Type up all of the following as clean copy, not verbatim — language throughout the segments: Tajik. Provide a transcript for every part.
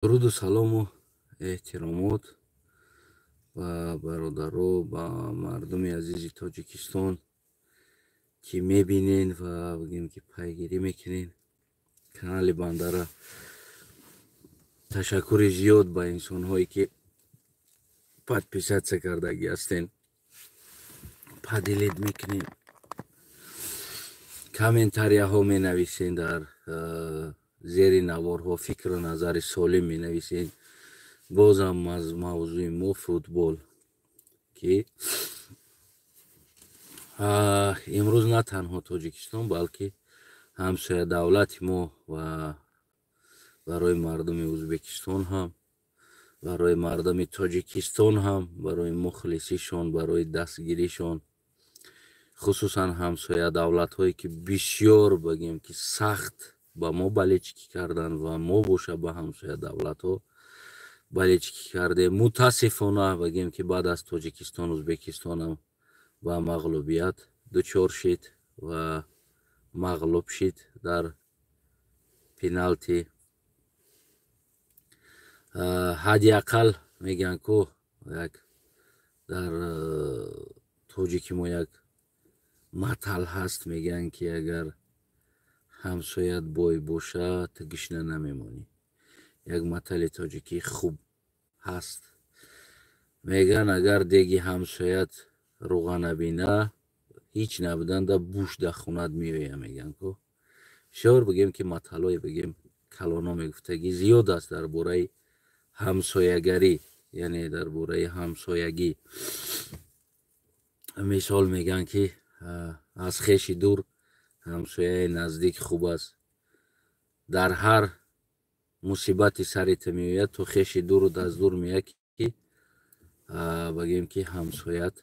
Дуруду салому эҳтиромот ба бародаро, ба мардуми азизи Тоҷикистон, ки мебинен ва бигем, ки пайгирӣ мекунен канали бандара. Ташаккури зиёд ба инсонҳое, ки подписаться кардагӣ ҳастен, поделить мекунен, комментарияҳо менависен, дар зери наворҳо фикру назари солим менависен. Бозам аз мавзӯи мо футбол, ки имрӯз на танҳо Тоҷикистон, балки ҳамсоя давлати мо ва барои мардуми Ӯзбекистон ҳам, барои мардуми Тоҷикистон ҳам, барои мухлисишон, барои дастгиришон, хусусан ҳамсоя давлатҳое, ки бисёр, бигем, ки сахт ба мо болельщикӣ карданд ва мо боша ба ҳамсоя давлатҳо болельщикӣ кардем. Мутаассифона, бигем, ки баъд аз Тоҷикистон Ӯзбекистонам ба мағлубият дучор шид ва мағлуб шид дар пеналти. Ҳадди ақал мегӯянд ку, як дар тоҷики мо як матал ҳаст, мегӯянд, ки агар ҳамсоят бой боша, ту гишна намемонӣ. Як матали тоҷикӣ хуб ҳаст, мегӯянд, агар деги ҳамсоят руға набина, ҳеҷ набуданда буш дар хонат меоя, мегӯянд ку. Бисёр, бигем, ки маталҳое, бигем, калоно мегуфтагӣ зиёд аст дар бораи ҳамсоягарӣ, яъне дар бораи ҳамсоягӣ. Мисол, мегӯянд, ки аз хеши дур ҳамсояи наздик хуб аст. Дар ҳар мусибати сари ту меояд, ту хеши дуру аз дур меояд, ки бигем, ки ҳамсоят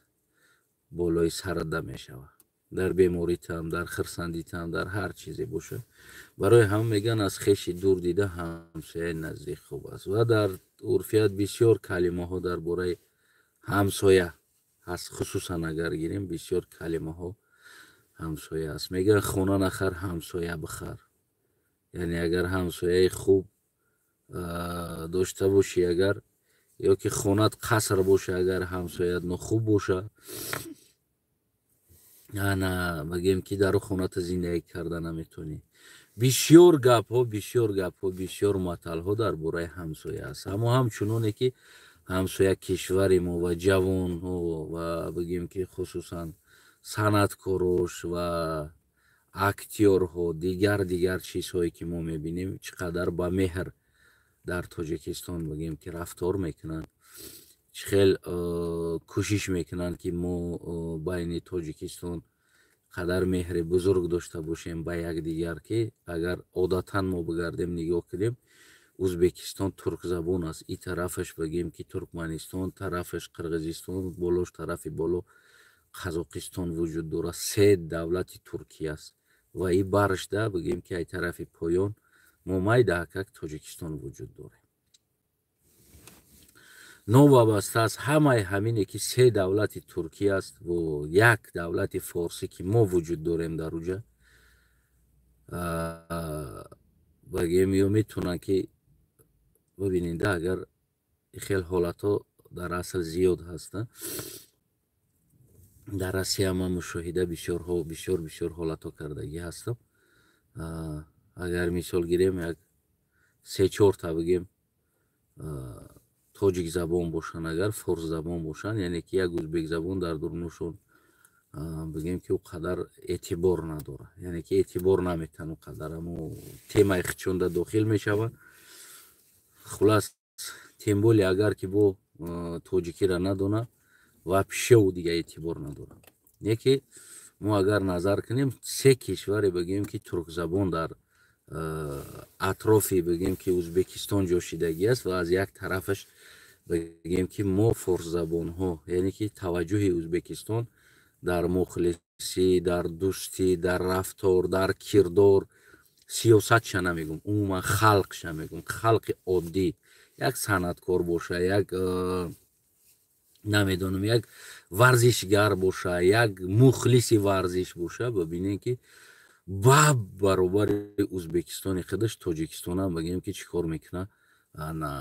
болои сарат мешавад, дар беморитам, дар хирсандитам, дар ҳар чизе бошад. Барои ҳам мегӯянд, аз хеши дур дида ҳамсояи наздик хуб аст. Ва дар урфият бисёр калимаҳо дар бораи ҳамсоя ҳаст. Хусусан агар гирем, бисёр калимаҳо ҳамсоя аст. Мегӯянд, хона нахар, ҳамсоя бихар. Яъне агар ҳамсояи хуб дошта бошӣ, агар ё ки хонат қаср боша, агар ҳамсоят нохуб боша, ана, бигем, ки дару хоната зиндагӣ карда наметавонӣ. Бисёр гапҳо, бисёр гапҳо, бисёр маталҳо дар бораи ҳамсоя аст. Аммо ҳамчуноне ки ҳамсоя кишвари мо ва ҷавонҳо ва, бигем, ки хусусан санъаткорош ва актёрҳо, дигар дигар чизҳое, ки мо мебинем, чӣ қадар ба меҳр дар Тоҷикистон, бигем, ки рафтор мекунанд, чӣ хел кӯшиш мекунанд, ки мо байни Тоҷикистон қадар меҳри бузург дошта бошем ба якдигар, ки агар одатан мо бигардем, нигоҳ кунем, Ӯзбекистон туркзабон аст, и тарафаш, бигем, ки Туркманистон, тарафаш Қирғизистон, болош, тарафи боло Қазоқистон вуҷуд дорад. Се давлати туркӣ аст ва и баршда, бигем, ки ай тарафи поён мо майдаакак Тоҷикистон вуҷуд дорем. Новобаста аз ҳамаи ҳамине, ки се давлати туркӣ аст ва як давлати форсӣ, ки мо вуҷуд дорем дар уҷа, бигем, ё метавонанд, ки бибинед, агар хел ҳолатҳо дар асл зиёд ҳастанд. Дар Россия ман мушоҳида бисёрҳо, бисёр бисёр ҳолатҳо кардагӣ ҳастам. Агар мисол гирем, як се чорта, бигем, тоҷикзабон бошанд, агар форсзабон бошанд, яъне ки як ӯзбекзабон дар дурнушон, бигем, ки ӯ қадар эътибор надорад, яъне ки эътибор наметаҳанд ӯ қадар, амо темаи хичонда дохил мешавад. Хулас, тем более агар ки бо тоҷикиро надонад, вообще ӯ дига эътибор надорад. Не ки мо агар назар кунем, се кишваре, бигем, ки туркзабон дар атрофи, бигем, ки Ӯзбекистон ҷошидагӣ аст ва аз як тарафаш, бигем, ки мо форсзабонҳо, яъне ки таваҷҷӯҳи Ӯзбекистон дар мухлисӣ, дар дӯстӣ, дар рафтор, дар кирдор, сиёсатша намегум, умуман халқша мегум, халқи оддӣ, як санъаткор боша, як намедонам, як варзишгар боша, як мухлиси варзиш боша, бибинем, ки ба баробари Ӯзбекистони худаш Тоҷикистонам, бигем, ки чӣ кор мекунад. Ана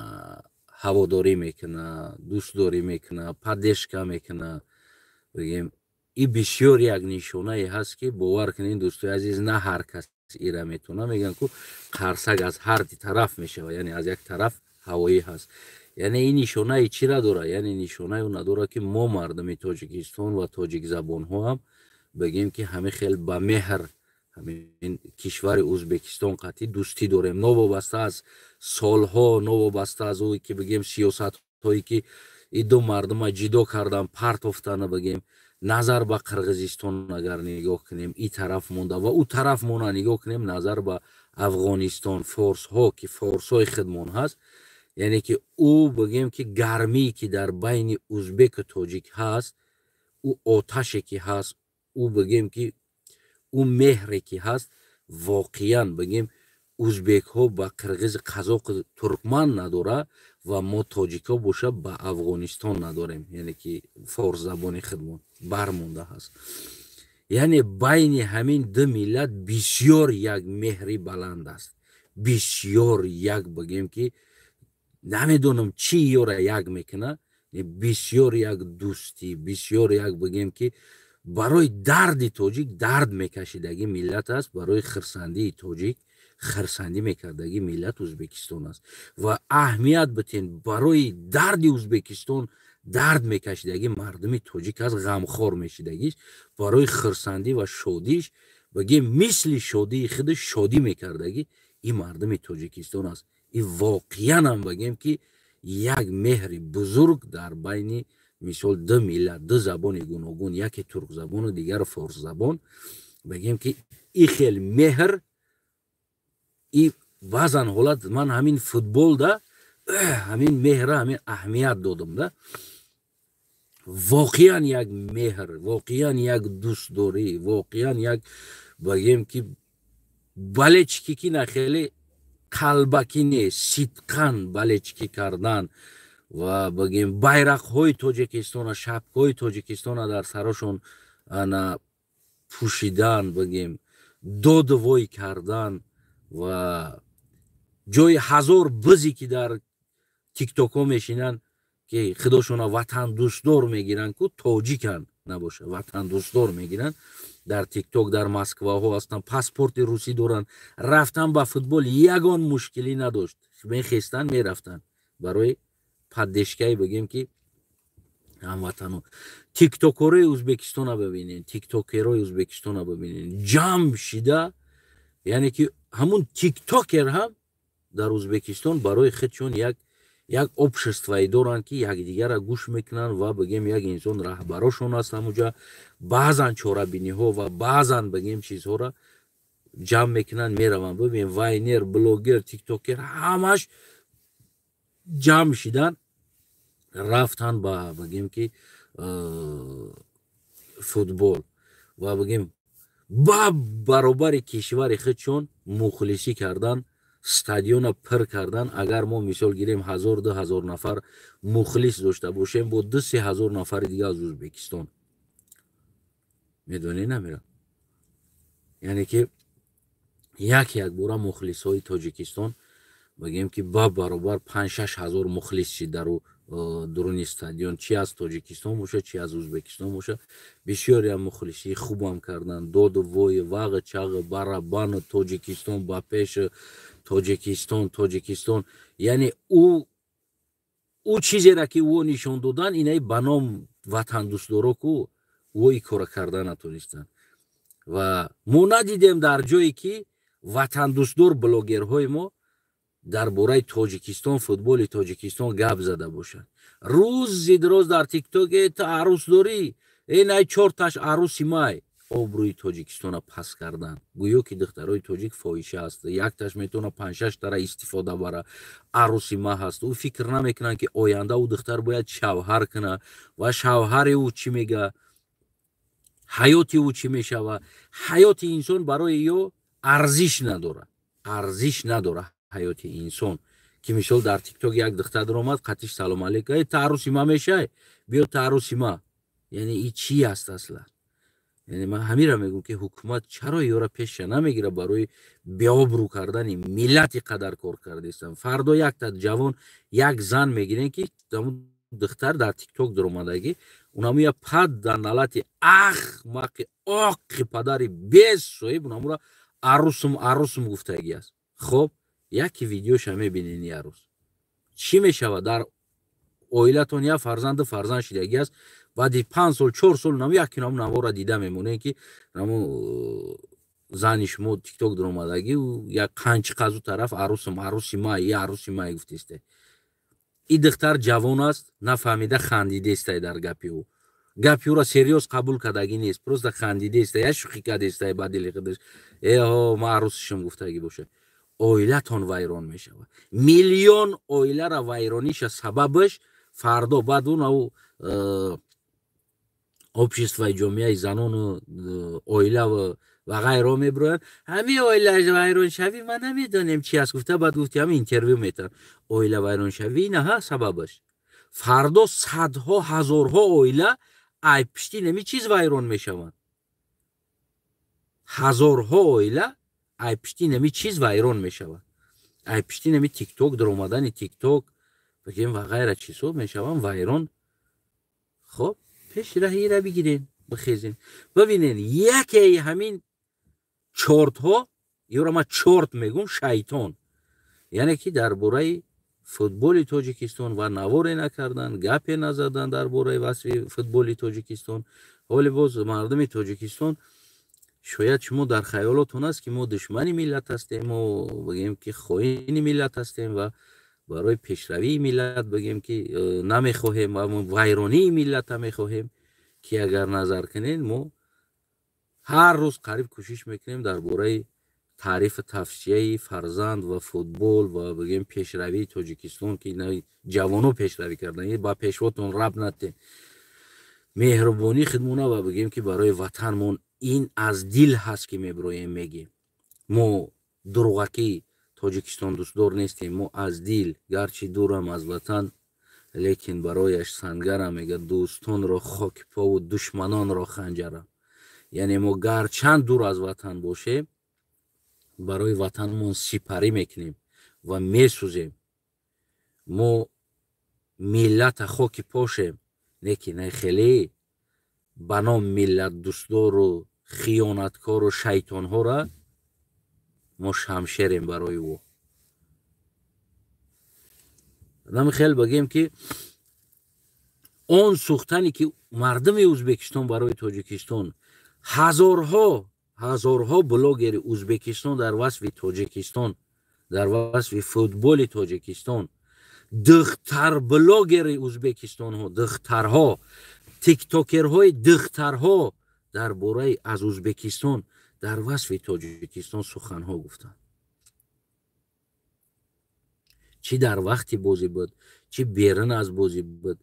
ҳаводорӣ мекуна, дӯстдорӣ мекуна, поддержка мекуна. Бигем, и бисёр як нишонае ҳаст, ки бовар кунед, дӯстои азиз, на ҳар кас ира метавона. Мегӯянд ку, қарсак аз ҳар тараф мешавад, яъне аз як тараф ҳавоӣ ҳаст. Яъне ин нишонаи чира дорад? Яъне нишонаи он надорад, ки мо мардуми Тоҷикистон ва тоҷикзабонҳо ҳам, бигем, ки ҳамин хел ба меҳр ҳамин кишвари Ӯзбекистон қатъӣ дӯстӣ дорем, новобаста аз солҳо, новобаста аз ӯ ки, бигем, сиёсатҳое ки и ду мардума ҷидо кардан, партофтана. Бигем, назар ба Қирғизистон агар нигоҳ кунем, и тараф монда ва ӯ тараф мона нигоҳ кунем, назар ба Афғонистон, форсҳо, ки форсҳои худмон ҳаст, яъне ки ӯ, бигем, ки гармие ки дар байни узбеку тоҷик ҳаст, ӯ оташе ки ҳаст, ӯ, бигем, ки ӯ меҳре ки ҳаст, воқеан, бигем, узбекҳо ба қирғиз, қазоқу туркман надора ва мо тоҷикҳо боша ба Афғонистон надорем, яъне ки форсзабони худмон бармонда ҳаст. Яъне байни ҳамин ду миллат бисёр як меҳри баланд аст, бисёр як, бигем, ки намедонам чӣ ёра як мекуна, бисёр як дӯстӣ, бисёр як, бигем, ки барои дарди тоҷик дард мекашидаги миллат аст, барои хирсандии тоҷик хирсандӣ мекардаги миллат Ӯзбекистон аст. Ва аҳамият битен, барои дарди Ӯзбекистон дард мекашидаги мардуми тоҷик аст, ғамхор мешидагиш, барои хирсандӣ ва шодиш, бигем, мисли шодии худаш шодӣ мекардаги ин мардуми Тоҷикистон аст. И воқеанам, бигем, ки як меҳри бузург дар байни, мисол, ду миллат, ду забони гуногун, яке туркзабону дигаро форсзабон, бигем, ки и хел меҳр и баъзан ҳолат ман ҳамин футболда ҳамин меҳра, ҳамин аҳамият додам да. Воқеан як меҳр, воқеан як дӯстдорӣ, воқеан як, бигем, ки болельщики ки на хеле қалбакӣ не, сидқан болельщики кардан ва, бигем, байрақҳои Тоҷикистона, шапкаҳои Тоҷикистона дар сарошон ана пӯшидан, бигем, додвой кардан ва ҷои ҳазор бизе ки дар тиктокҳо мешинанд, ки худошона ватандӯстдор мегиранд, ку тоҷикан набоша, ватандӯстдор мегиранд, дар Тикток, дар Москваҳо ҳастанд, паспорти русӣ доранд, рафтан ба футбол ягон мушкилӣ надошт, мехестанд, мерафтанд барои поддержкаи, бигем, ки ҳамватано. Тиктокорои Ӯзбекистона бибинед, тиктокерои Ӯзбекистона бибинед, ҷамъ шида, яъне ки ҳамун тиктокер ҳам дар Ӯзбекистон барои худшон як обществое доранд, ки якдигарра гӯш мекунанд ва, бигем, як инсон раҳбарошон аст ҳамуҷа. Баъзан чорабиниҳо ва баъзан, бигем, чизҳоро ҷамъ мекунанд, мераванд. Бибин, вайнер, блогер, тиктокер ҳамаш ҷамъ шидан, рафтан ба, бигем, ки футбол ва, бигем, ба баробари кишвари худшон мухлисӣ кардан, стадиона пир кардан. Агар мо мисол гирем, ҳазор, 2000 нафар мухлис дошта бошем, бо 2-3 ҳазор нафари дига аз Ӯзбекистон медонӣ намера. Яъне ки як якбора мухлисҳои Тоҷикистон, бигем, ки ба баробар 5-6 ҳазор мухлис шид дар дуруни стадион, чи аз Тоҷикистон бошад, чи аз Ӯзбекистон бошад. Бисёреам мухлисии хубам карданд, доду вой, вағ чағ, барабану Тоҷикистон ба пеш, Тоҷикистон, Тоҷикистон. Яъне ӯ чизеро ки ӯ нишон додан, инаи ба ном ватандӯстдоро ку ӯ и кора карда натонистанд. Ва мо надидем дар ҷое ки ватандӯстдор блогерҳои мо дар бораи Тоҷикистон, футболи Тоҷикистон гап зада бошанд. Рӯзи дроз дар Тикток: «Э, ту арӯс дорӣ? Э, най, чорташ арӯси май». Обрӯи Тоҷикистона паст кардан, гӯё ки духтарои тоҷик фоҳиша аст, якташ метавона панҷшаш тара истифода бара, арӯси ма ҳаст. Ӯ фикр намекунанд, ки оянда ӯ духтар бояд шавҳар куна ва шавҳари ӯ чӣ мега, ҳаёти ӯ чӣ мешава. Ҳаёти инсон барои ё арзиш надорад, арзиш надорад ҳаёти инсон, ки мисол дар Тикток як духтар даромад, қатиш салом алейка, э, ту арӯси ма мешай, биё, ту арӯси ма. Яъне и чӣ аст аслан? Яъне ман ҳамира мегӯм, ки ҳукумат чаро ёра пеша намегира барои беобрӯ кардани миллати қадар кор кардистам. Фардо якта ҷавон, як зан мегирем, ки духтар дар тикток дуромадагӣ, унаму я пад дар налати ахмақи оқи падари бесоҳиб унамура арӯсум арӯсум гуфтагӣ аст. Хоб, яке видеоша мебинен, арӯс чӣ мешавад? Дар оилатон як фарзанду фарзанд шидагӣ аст. Баъди 5 сол, 4 сол наму яке наму навора дида мемонем, ки наму зани шумо тикток дуромадагӣ, як қанчиқ аз ӯ тараф арӯсум, арӯси ма, и арӯси ма гуфтесте. И духтар ҷавон аст, нафаҳмида хандидестай дар гапи ӯ. Гапи ӯро серьёз қабул кардагӣ нест, просто хандидестай, я шӯхӣ кардестай ба дили худаш. Эҳо, ма арӯсишум гуфтагӣ бошад. Оилатон вайрон мешавад. Миллион оилара вайрониша сабабаш фардо баъд унау обществои ҷомеаи занону оила ва ғайро мебироянд. Ҳамин оила вайроншавӣ ман намедонем чи аст гуфта, баъд гуфти ҳамин интервю метавон. Оила вайроншавӣ наҳа сабабаш. Фардо садҳо, ҳазорҳо оила ай пишти нами чиз вайрон мешаванд. Ҳазорҳо оила ай пишти нами чиз вайрон мешаванд. Ай пишти нами тикток даромадани, тикток бигем ва ғайра чизҳо мешаванд вайрон. Хоб, пеши раҳира бигирен, бихезен, бибинен, якеи ҳамин чортҳо, ёро ман чорт мегӯм, шайтон, яъне ки дар бораи футболи Тоҷикистон ва наворе накардан, гапе назадан дар бораи васфи футболи Тоҷикистон. Ҳоли боз мардуми Тоҷикистон, шояд шумо дар хаёлотон аст, ки мо душмани миллат ҳастем, мо бигем ки хоини миллат ҳастем ва барои пешравии миллат бигем ки намехоҳем ва вайронии миллата мехоҳем, ки агар назар кунед, мо ҳар рӯз қариб кӯшиш мекунем дар бораи таърифу тавсияи фарзанд ва футбол ва бигем пешравии Тоҷикистон, ки ҷавоно пешравӣ кардан ба пешвотон раб натем, меҳрубонӣ хидмона ва бигем ки барои ватанмон ин аз дил ҳаст, ки мебироем, мегем. Мо дурӯғакӣ Тоҷикистон дӯстдор нестем. Мо аз дил, гарчи дурам аз ватан, лекин барояш сангарам, мега, дӯстонро хоки пову душманонро ханҷарам. Яъне мо гарчанд дур аз ватан бошем, барои ватанмон сипарӣ мекунем ва месӯзем. Мо миллата хоки пошем, лекин хеле ба ном миллатдӯстдору хиёнаткору шайтонҳора мо шамшерем барои ӯ. Намихел бигем, ки он сӯхтане, ки мардуми Ӯзбекистон барои Тоҷикистон, ҳазорҳо, ҳазорҳо блогери Ӯзбекистон дар васфи Тоҷикистон, дар васфи футболи Тоҷикистон, духтар блогери ӯзбекистонҳо, духтарҳо, тиктокерҳои духтарҳо дар бораи аз Ӯзбекистон дар васфи Тоҷикистон суханҳо гуфтанд, чӣ дар вақти бозӣ буд, чӣ берун аз бозӣ буд,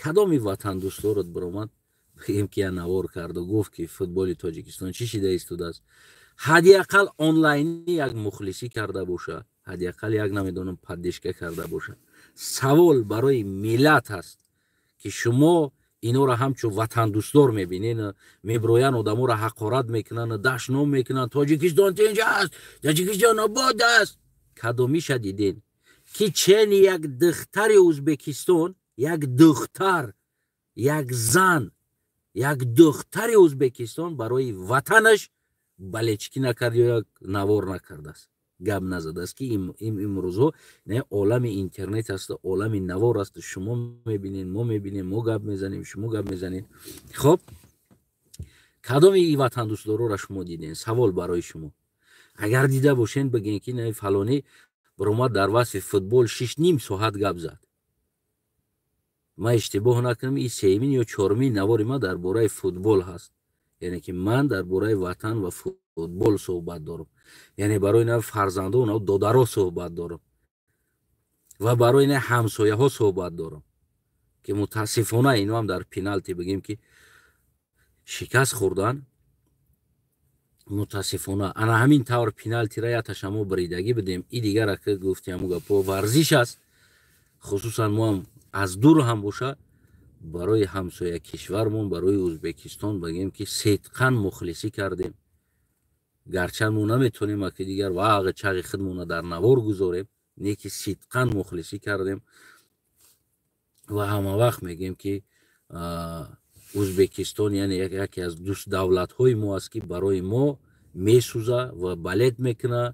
кадоми ватандӯстдорот биромад, бигем ки я навор карду гуфт, ки футболи Тоҷикистон чӣ шида истодааст? Ҳадди ақал онлайнӣ як мухлисӣ карда боша, ҳадди ақал як, намедонам, поддержка карда боша. Савол барои миллат ҳаст, ки шумо инора ҳамчун ватандӯстдор мебинен. Меброян, одаморо ҳақорат мекунанд, дашном мекунанд: «Тоҷикистон тинҷ аст, Тоҷикистон обод аст». Кадомиша диден, ки чени як духтари Ӯзбекистон, як духтар, як зан, як духтари Ӯзбекистон барои ватанаш балечкӣ накард ё як навор накардааст, гап назадааст, ки имрӯзҳо не олами интернет аст, олами навор аст. Шумо мебинед, мо мебинем, мо гап мезанем, шумо гап мезанед. Хоб, кадоми и ватандӯстдорора шумо диден? Савол барои шумо. Агар дида бошен, бигӯен, ки не, фалонӣ баромад, дар васфи футбол 6,5 соат гап зад. Ман иштибоҳ накунам, и сеюмин ё чорумин навори ман дар бораи футбол ҳаст. Яъне ки ман дар бораи ватан ва футбол суҳбат дорам, яъне барои на фарзандо, на додаро суҳбат дорам ва барои на ҳамсояҳо суҳбат дорам, ки мутаассифона ино ҳам дар пеналти, бигем ки, шикаст хӯрдан. Мутаассифона, ана ҳамин тавр пеналтира яташа мо бридагӣ будем. И дигара ки гуфти, ҳаму гапо варзиш аст, хусусан мо ҳам аз дур ҳам боша. Барои ҳамсоя кишвармон, барои Ӯзбекистон, бигем ки сидқан мухлисӣ кардем. Гарчанд мо наметонем аки дигар вағи чағи худмона дар навор гузорем, не ки сидқан мухлисӣ кардем. Ва ҳама вақт мегӯем, ки Ӯзбекистон, яъне яке аз дӯст давлатҳои мо аст, ки барои мо месӯза ва болеть мекуна,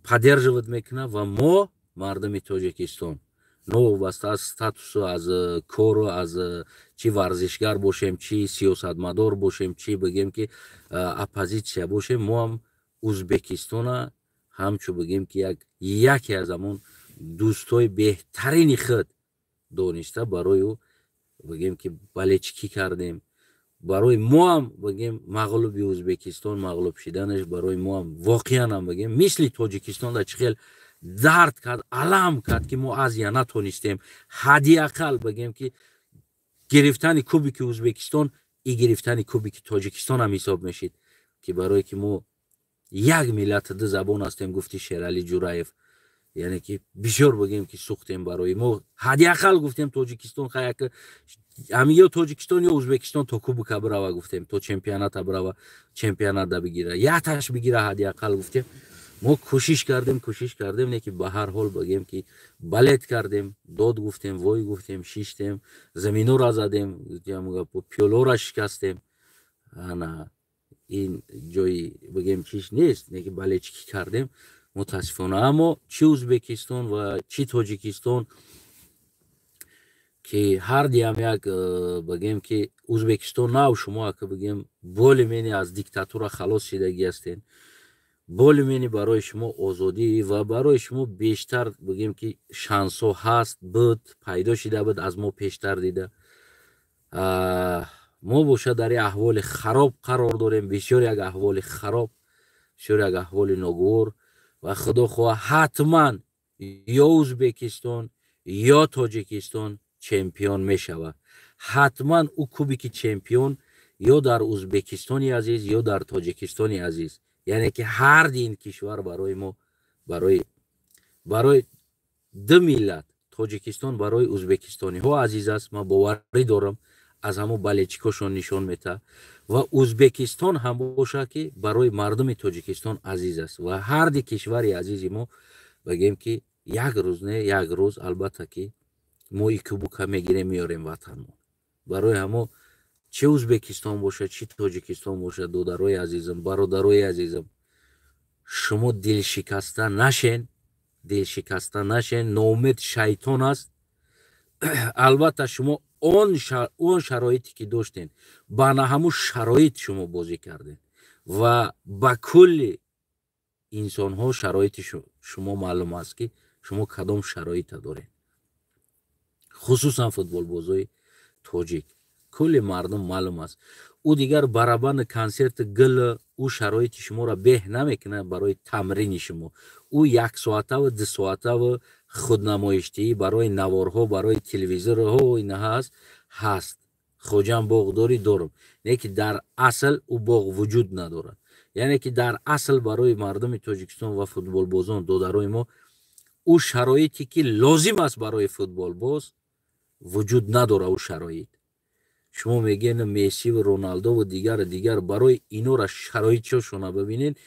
поддерживать мекуна. Ва мо, мардуми Тоҷикистон, новобаста аз статусу, аз кору, аз чӣ варзишгар бошем, чӣ сиёсатмадор бошем, чӣ бигем ки оппозитсия бошем, мо ҳам Ӯзбекистона ҳамчун, бигем ки, яке аз ҳамон дӯстҳои беҳтарини худ дониста, барои ӯ, бигем ки, болельщикӣ кардем. Барои мо ҳам, бигем, мағлуби Ӯзбекистон мағлуб шиданаш барои мо ҳам воқеан ҳам, бигем, мисли Тоҷикистон да чӣ хел дард кард, алам кард, ки мо Азия натонистем. Ҳадди ақал, бигем ки, гирифтани кубики Ӯзбекистон и гирифтани кубики Тоҷикистон ҳам ҳисоб мешид, ки барое ки мо як миллат, ду забон ҳастем, гуфти Шералӣ Ҷураев. Яъне ки бисёр, бигем ки, сӯхтем. Барои мо ҳадди ақал, гуфтем, Тоҷикистон хаяк ҳами ё Тоҷикистон, ё Ӯзбекистон то кубика бирава, гуфтем, то чемпионата бирава, чемпионата бигира, якташ бигира ҳадди ақал, гуфтем. Мо кӯшиш кардем, кӯшиш кардем, не ки ба ҳар ҳол, бигем ки, болеть кардем, дод гуфтем, вой гуфтем, шиштем, заминора задем, пиёлора шикастем. Ана ин ҷои, бигем, чиш нест, не ки болельщикӣ кардем, мутаассифона. Аммо чӣ Ӯзбекистон ва чӣ Тоҷикистон, ки ҳар диам як, бигем ки, Ӯзбекистон нав шумо ака, бигем, более-менее аз диктатура халос шидагӣ ҳастен, более-менее барои шумо озодӣ ва барои шумо бештар, бигем ки, шансҳо ҳаст буд, пайдо шида буд аз мо пештар дида. Мо бошад дар як аҳволи хароб қарор дорем, бисёр як аҳволи хароб, бисёр як аҳволи ногувор. Ва худо хоҳа, ҳатман ё Ӯзбекистон, ё Тоҷикистон чемпион мешавад. Ҳатман ӯ кубики чемпион ё дар Ӯзбекистони азиз, ё дар Тоҷикистони азиз. Яъне ки ҳар ди ин кишвар барои мо, барои ду миллат, Тоҷикистон барои ӯзбекистониҳо азиз аст, ман боварӣ дорам, аз ҳамон болельщикошон нишон метаҳад, ва Ӯзбекистон ҳам бошад, ки барои мардуми Тоҷикистон азиз аст. Ва ҳар ди кишвари азизи мо, бигем ки, як рӯз не, як рӯз, албатта ки, мо и кубока мегирем, меорем ватанмон. Барои ҳамо, чӣ Ӯзбекистон бошад, чӣ Тоҷикистон бошад, додарои азизам, бародарои азизам, шумо дилшикаста нашен, дилшикаста нашен. Ноумед шайтон аст. Албатта, шумо он шароите ки доштен, ба на ҳамун шароит шумо бозӣ кардем. Ва ба кулли инсонҳо шароити шумо маълум аст, ки шумо кадом шароита доред, хусусан футболбозои тоҷик, кулли мардум маълум аст. Ӯ дигар барабани консерти гил ӯ шароити шуморо беҳ намекунад барои тамрини шумо. Ӯ яксоатаву дусоатаву худнамоиштиӣ барои наворҳо, барои телевизорҳо ина ҳаст. Хоҷам боғ дорӣ, дорам, не ки дар асл ӯ боғ вуҷуд надорад. Яъне ки дар асл барои мардуми Тоҷикистон ва футболбозон, додарои мо, ӯ шароите ки лозим аст барои футболбоз, вуҷуд надорад. Ӯ шароит, шумо мегӯед, Мессиву Роналдову дигар дигар, барои инора шароитшошона бибинед.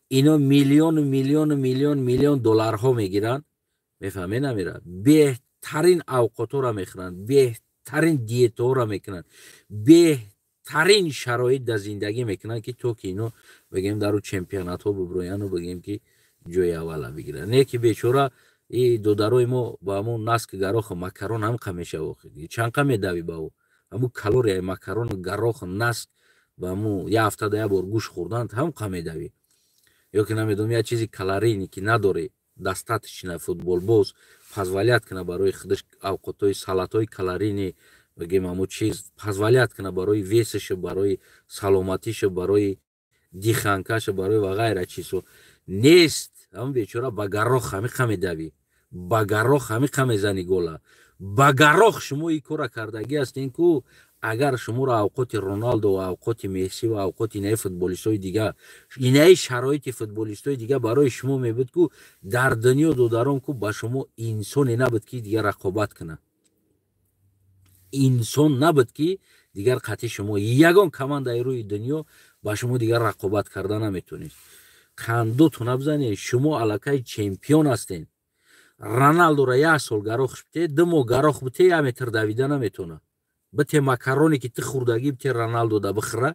Ино миллиону миллиону миллион миллион долларҳо мегиранд, мефаҳмед, намира, беҳтарин авқотҳоро мехӯранд, беҳтарин диетаҳоро мекунанд, беҳтарин шароит дар зиндагӣ мекунанд, ки то ки ино, бигем, дар чемпионатҳо биброяну, бигем ки, ҷои аввала бигиранд. Не ки бечора и додарои мо ба ҳамон наск, гароху макарон ҳамқа мешава. Чанқа медавӣ ба ӯ? Ҳамун калорияи макарону гароху наск, ба ҳамун як ҳафтада як бор гӯшт хӯрдан ҳамқа медавӣ, ё ки намедонам, як чизи калорийный ки надорӣ, достаточно футболбоз позволять куна барои худаш авқотҳои салатҳои калорийный, бигем, ҳамун чиз позволять куна барои весаша, барои саломатиша, барои дыханкаша, барои ва ғайра чизҳо нест. Ҳамун бечора ба гарох ҳамиқа медавӣ, ба гарох ҳамиқа мезани гола, ба гарох. Шумо ин кора кардагӣ ҳастен ку. Агар шуморо авқоти Роналдо ва авқоти Месси ва авқоти инаи футболистҳои дигар, инаи шароити футболистҳои дигар барои шумо мебуд ку, дар дунё, додарон, ку ба шумо инсоне набуд, ки дигар рақобат кунад. Инсон набуд, ки дигар қатъи шумо ягон командаи рӯи дунё ба шумо дигар рақобат карда наметонист. Қандотона бизанед, шумо аллакай чемпион ҳастед. Роналдоро як сол гарохш бите, 2 моҳ гарох бите, 1 метр давида наметонад. Бите макароне, ки ту хӯрдагӣ, бите Роналдо да бихӯра.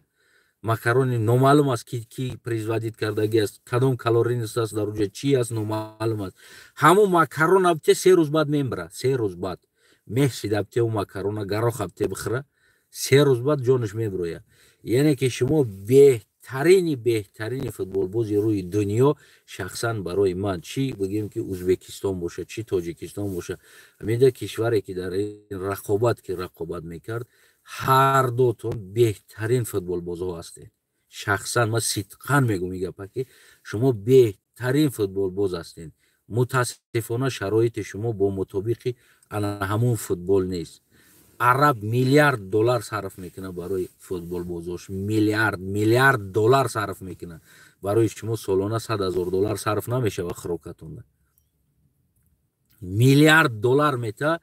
Макарони номаълум аст, ки производить кардагӣ аст, кадом калорийность аст дар уҷа, чи аст, номаълум аст. Ҳамун макарона бите, 3 рӯз баъд мембира. 3 рӯз баъд мехсида бите, ӯ макарона гароха бите, бихӯра, 3 рӯз баъд ҷонаш мебирояд. Яъне ки шумо беҳтарини беҳтарини футболбози рӯи дунё. Шахсан барои ман, чӣ бигем, ки Ӯзбекистон боша, чӣ Тоҷикистон боша, ҳамида кишваре, ки дар ин рақобат, ки рақобат мекард, ҳар дотон беҳтарин футболбозҳо ҳастед. Шахсан ман сидқан мегӯм ин гапа, ки шумо беҳтарин футболбоз ҳастед. Мутаассифона, шароити шумо бо мутобиқи ана ҳамун футбол нест. Араб миллиард доллар сарф мекунад барои футболбозош, миллиард миллиард доллар сарф мекунад. Барои шумо солона 100 000 доллар сарф намешавад хӯрокатонда. Миллиард доллар мета,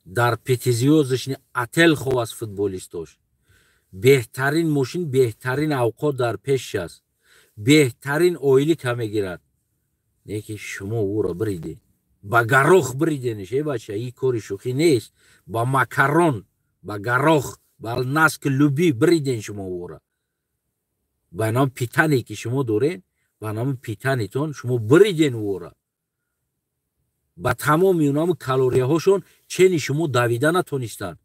дар пятизвёздочный отель хоб аст футболистош, беҳтарин мошин, беҳтарин авқот дар пешш аст, беҳтарин ойлика мегирад. Не ки шумо ӯро биридед, ба гарох биридениш. Э, бача, ин кори шӯхӣ нест. Ба макарон, ба гарох, ба наск люби бириден шумо ӯро. Ба нам питание, ки шумо дорен, ба нами питание тон шумо бириден ӯро. Ба тамоми унаму калорияҳошон чени шумо давида натонистанд.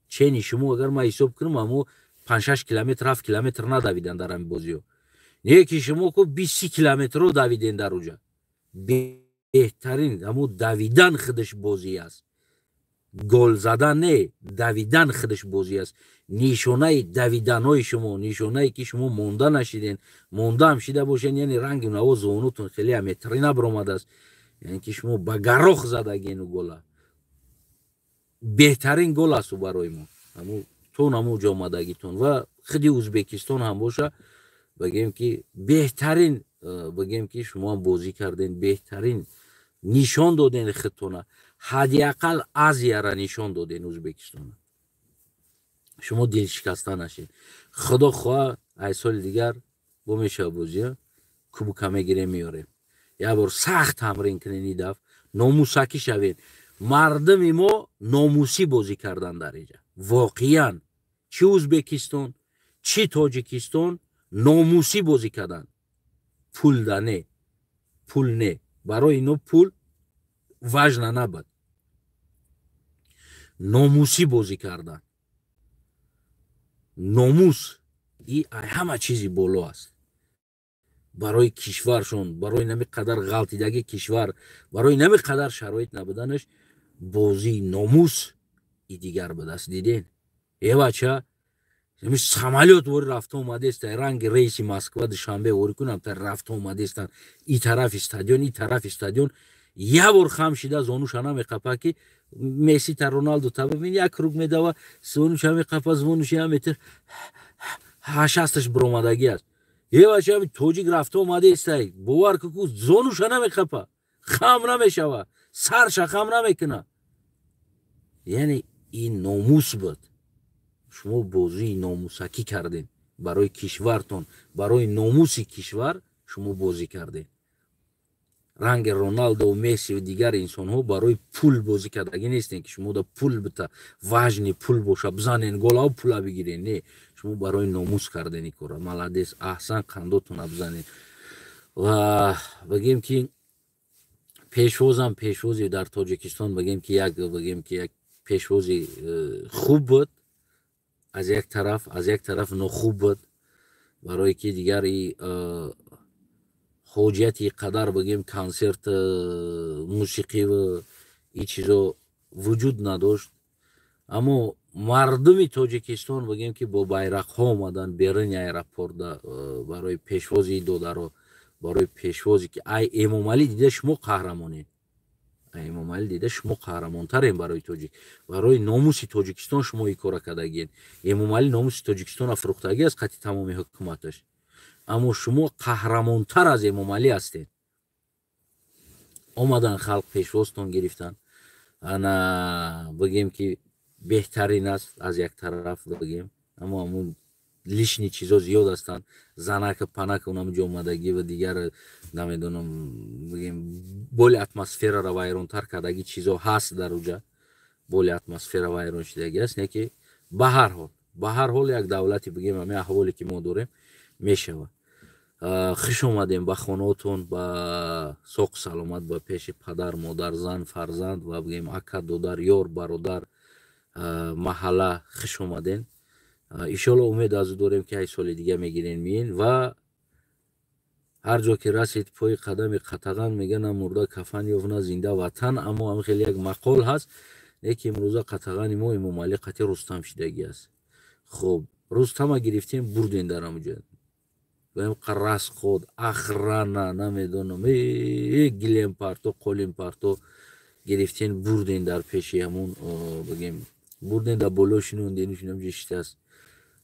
Чени шумо, агар ман ҳисоб кунам, амо 5-6 километр, 7 километр надавидан дар ҳамин бозиҳо. Не ки шумо ку 20-30 километрро давиден дар уҷа. Беҳтарин ҳамун давидан худаш бозӣ аст, гол задан не, давидан худаш бозӣ аст. Нишонаи давиданҳои шумо, нишонае ки шумо монда нашиден, мондаам шида бошен, яъне ранги наво зонутон хеле метри набаромадааст, яъне ки шумо ба гарох задагену гола. Беҳтарин гол асту барои мо ҳамун тон, ҳамун ҷо омадагитон. Ва худи Ӯзбекистон ҳам боша, бигем ки беҳтарин, бигем ки шумоам бозӣ карден, беҳтарин нишон доден худтона, ҳадди ақал Азияра нишон доден, Ӯзбекистона. Шумо дилшикаста нашед. Худо хоҳа, ай соли дигар бо мешава бозия, кубока мегирем, меорем. Як бор сахт тамрин кунен, и даф номусакӣ шавед. Мардуми мо номусӣ бозӣ кардан дар инҷа. Воқеан, чӣ Ӯзбекистон, чӣ Тоҷикистон номусӣ бозӣ карданд. Пул да не, пул не, барои ино пул важно набуд. Номусӣ бозӣ кардан, номус и ҳама чизи боло аст. Барои кишваршон, барои нами қадар ғалтидаги кишвар, барои нами қадар шароит набуданаш, бозии номус и дигар будааст. Диден, е бача, самолёт вори рафта омадеста, ранги рейси Москва Душанбе вори кунам, та рафта омадестан и тарафи стадион, и тарафи стадион. Як бор хам шида зонуша намеқапа, ки Месси та, Роналду та бибин, як круг медава, зонуша меқапа, зонуша 1 метр ҳашасташ биромадагӣ аст. Е бача, тоҷик рафта омадестай, бовар ку, зонуша намеқапа, хам намешава, сарша хам намекуна. Яъне ин номус буд. Шумо бозии номусакӣ кардем барои кишвартон, барои номуси кишвар шумо бозӣ кардем. Ранги Роналдо, Месси ва дигар инсонҳо барои пул бозӣ кардагӣ нестем, ки шумо да пул бита, важный пул боша, бизанен голао, пула бигирен. Не, шумо барои номус карден ин кора. Молодец, аҳсан, қандотона бизанед. Ва бигем ки пешвозам, пешвози дар Тоҷикистон, бигем ки як пешвози хуб буд аз як тараф, аз як тараф нохуб буд, барое ки дигар и ҳоҷияти қадар, бигем, консерт, мусиқиву ин чизо вуҷуд надошт. Аммо мардуми Тоҷикистон, бигем ки бо байрақҳо омаданд беруни аэропорта барои пешвози додаро, барои пешвозе ки ай Эмомалӣ дида шумо қаҳрамонед, Эмомалӣ дида шумо қаҳрамонтарем. Барои тоҷик, барои номуси Тоҷикистон шумо ин кора кардагиед. Эмомалӣ номуси Тоҷикистона фурӯхтагӣ аст қати тамоми ҳукуматаш, аммо шумо қаҳрамонтар аз Эмомалӣ ҳастед. Омадан халқ, пешвозтон гирифтанд. Ана бигем ки беҳтарин аст аз як тараф бигем, аммо ҳамун лишний чизо зиёд ҳастанд, занака панака унам ҷо омадагӣ ва дигар намедонам, бигем боли атмосфераро вайронтар кардагӣ чизо ҳаст дар уҷа, боли атмосфера вайрон шудагӣ аст. Не ки ба ҳар ҳол як давлати бигем ҳамин аҳволе ки мо дорем мешавад. Хуш омадем ба хонаотон, ба соқу саломат, ба пеши падар, модар, зан, фарзанд ва бигем ака, додар, ёр, бародар, маҳалла хуш омадем. Иншоалло умед аз ӯ дорем ки ай соли дига мегирен миен ва ҳар ҷо ки расид пои қадами қатаған мега на мурда кафан ёфт, на зинда ватан. Аммо ҳам хеле як мақол ҳаст, не ки имрӯза қатағани мо Эмомалӣ қати Рустам шидагӣ аст. Хуб, Рустама гирифтем, бурдем дар ҳамуҷа, расход, охрана, намедонам, гилемпарто, қолимпарто гирифтен, бурден дар пеши ҳамун, бигем, бурден дар боло шинонден, шинамҷа шитааст.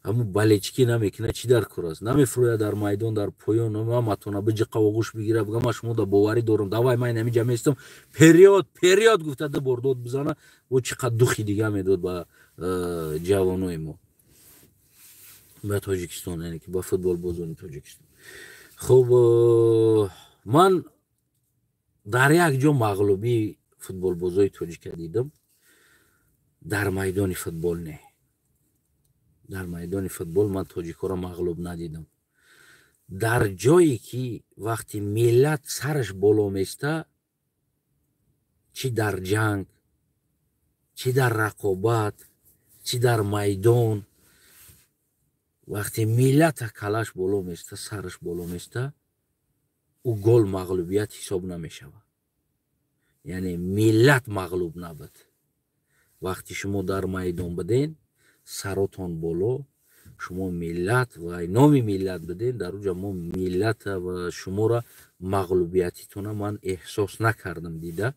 Ҳамун балечки намекунад, чӣ дар кор аст? Намефурӯяд дар майдон, дар поён аматона биҷиқа оғӯш бигира, бига ман шумо да боварӣ дорам, давай ман ҳаминҷа местам, период период гуфта ду бор дод бизана, бо чӣ қад духи дига медод ба ҷавонои мо, ба Тоҷикистон, яъне ки ба футболбозони Тоҷикистон. Хуб, ман дар як ҷо мағлубии футболбозои тоҷика дидам, дар майдони футбол не. Дар майдони футбол ман тоҷикҳоро мағлуб надидам. Дар ҷое ки вақти миллат сараш боло места, чӣ дар ҷанг, чӣ дар рақобат, чӣ дар майдон, вақте миллата калаш боло места, сараш боло места, ӯ гол мағлубият ҳисоб намешавад. Яъне миллат мағлуб набуд. Вақти шумо дар майдон буден, саротон боло, шумо миллат ва номи миллат буден, дар уҷа мо миллата ва шуморо мағлубиятитона ман эҳсос накардам дида,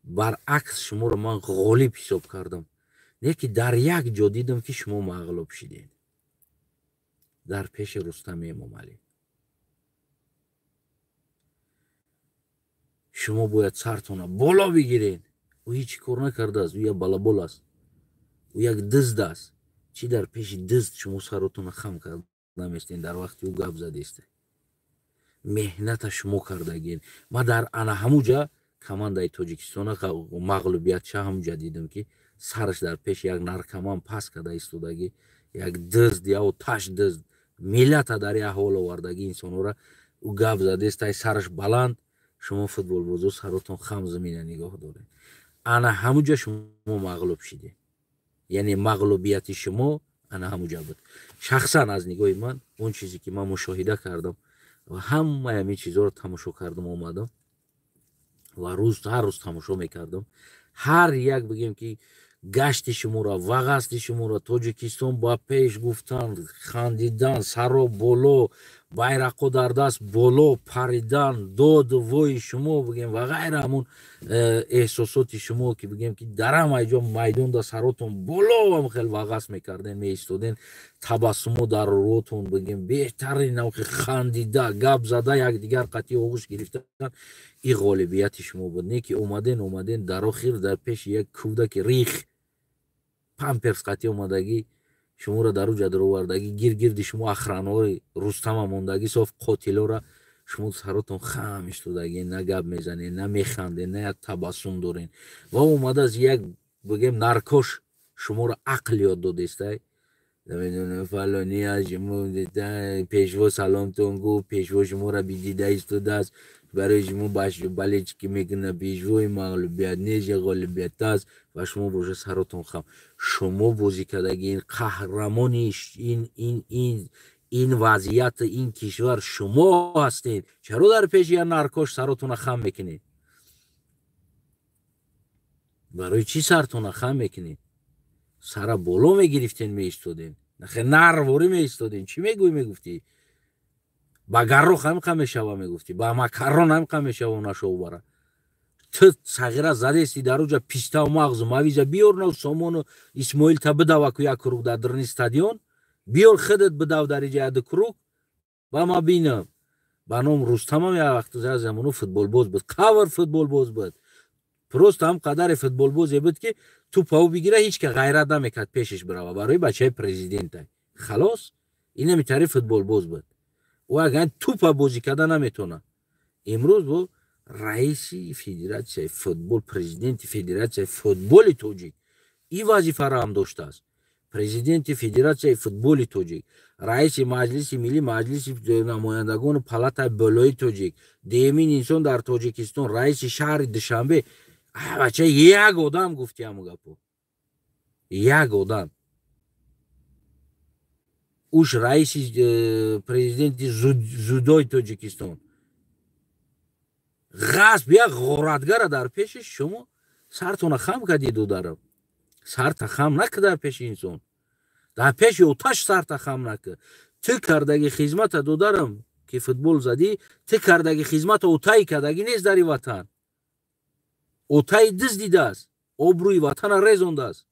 баръакс шуморо ман ғолиб ҳисоб кардам. Не ки дар як ҷо дидам ки шумо мағлуб шидед, дар пеши Рустами Эмомалӣ. Шумо бояд сартона боло бигиред. Ӯ ҳеҷ кор накардааст, ӯ як балабол аст, ӯ як дизд аст. Чӣ дар пеши дизд шумо саротона хам карда наместен дар вақти ӯ гап задеста? Меҳната шумо кардагин. Ман дар ана ҳамуҷа командаи Тоҷикистона мағлубиятша ҳамуҷа дидам ки сараш дар пеши як наркоман пас карда истодагӣ, як дизд, як оташ дизд, миллата дар як ҳол овардагӣ инсонҳоро, ӯ гап задест, ай сараш баланд, шумо футболбозо саротон хам замина нигоҳ доред. Ана ҳамуҷа шумо мағлуб шидед. Яъне мағлубияти шумо ана ҳамуҷа буд. Шахсан аз нигоҳи ман он чизе ки ман мушоҳида кардам ва ҳамаи ҳамин чизҳоро тамошо кардам, омадам ва рӯз ҳар рӯз тамошо мекардам. Ҳар як бигем ки гашти шуморо, вағасти шуморо Тоҷикистон ба пеш гуфтан, хандидан, саро боло, байрақо дар даст боло паридан, доду вои шумо бигем ва ғайра, ҳамун эҳсосоти шумо ки бигем ки дар ҳамаи ҷо майдонда саротон боло ҳам хел вағас мекарден, меистоден, табассумо дар рӯотон бигем беҳтарин навъи хандида, гап зада, якдигар қатъи оғӯш гирифтан, ин ғолибияти шумо буд. Не ки омаден дар охир дар пеши як кӯдаки рих памперс қатъи омадагӣ шуморо дар уҷа даровардагӣ, гиргирди шумо охранаҳои Рустама мондагӣ, соф қотилора, шумо саротон хам истодагӣ, на гап мезанед, на механдед, на як табассум доред. Ва омадааст як бигем наркош шуморо ақл ёд додестай, намедонам фалони аз шумо пешво саломтон гуфт, пешво шуморо бидида истодааст, барои шумо балечки мекунад, пешвои мағлубият нест, ғолибият аст ва шумо боша саротон хам. Шумо бозӣ кардагӣ ин қаҳрамони ин вазъият, ин кишвар шумо ҳастед. Чаро дар пеши як наркош саротона хам мекунед? Барои чӣ сартона хам мекунед? Сара боло мегирифтен, меистоден, нарворӣ меистоден. Чӣ мегӯӣ мегуфтӣ? Ба гарроқ ҳамқа мешава мегуфтӣ, ба макарон ҳамқа мешава нашовбара. Ту сағира задести дар уҷа пиставу мағзу мавиза биёр нав сомону Исмоил та бидава ку як круг дар дарни стадион, биёр худат бидав дар иҷа яду круг ба ма бинам. Ба ном Рустамам як вақт замону футболбоз буд, қавр футболбоз буд. Просто ҳам қадари футболбозе буд, ки тӯпа ӯ бигира, ҳеч ка ғайрат намекард пешаш бирава, барои бачаи президента. Халос, инами тари футболбоз буд. Ӯ агар тӯпа бозӣ карда наметавонад. Имрӯз бо раиси федератсияи футбол, президенти федератсияи футболи тоҷик ин вазифаро ҳам доштааст. Президенти федератсияи футболи тоҷик, раиси Маҷлиси миллӣ, Маҷлиси намояндагону палатаи болои тоҷик, дуюмин инсон дар Тоҷикистон, раиси шаҳри Душанбе. Бача, як одам гуфти ҳаму гапо, як одам уш раиси президенти дзюдои Тоҷикистон, ғасб, як ғоратгара дар пеши шумо сартона хам кардӣ. Додарам, сарта хам накӣ дар пеши инсон, дар пеши оташ сарта хам накӣ. Ту кардаги хизмата, додарам, ки футбол задӣ, ту кардаги хизмата отаи кардаги нест дар ватан. Отаи диз дидааст, обрӯи ватана резондааст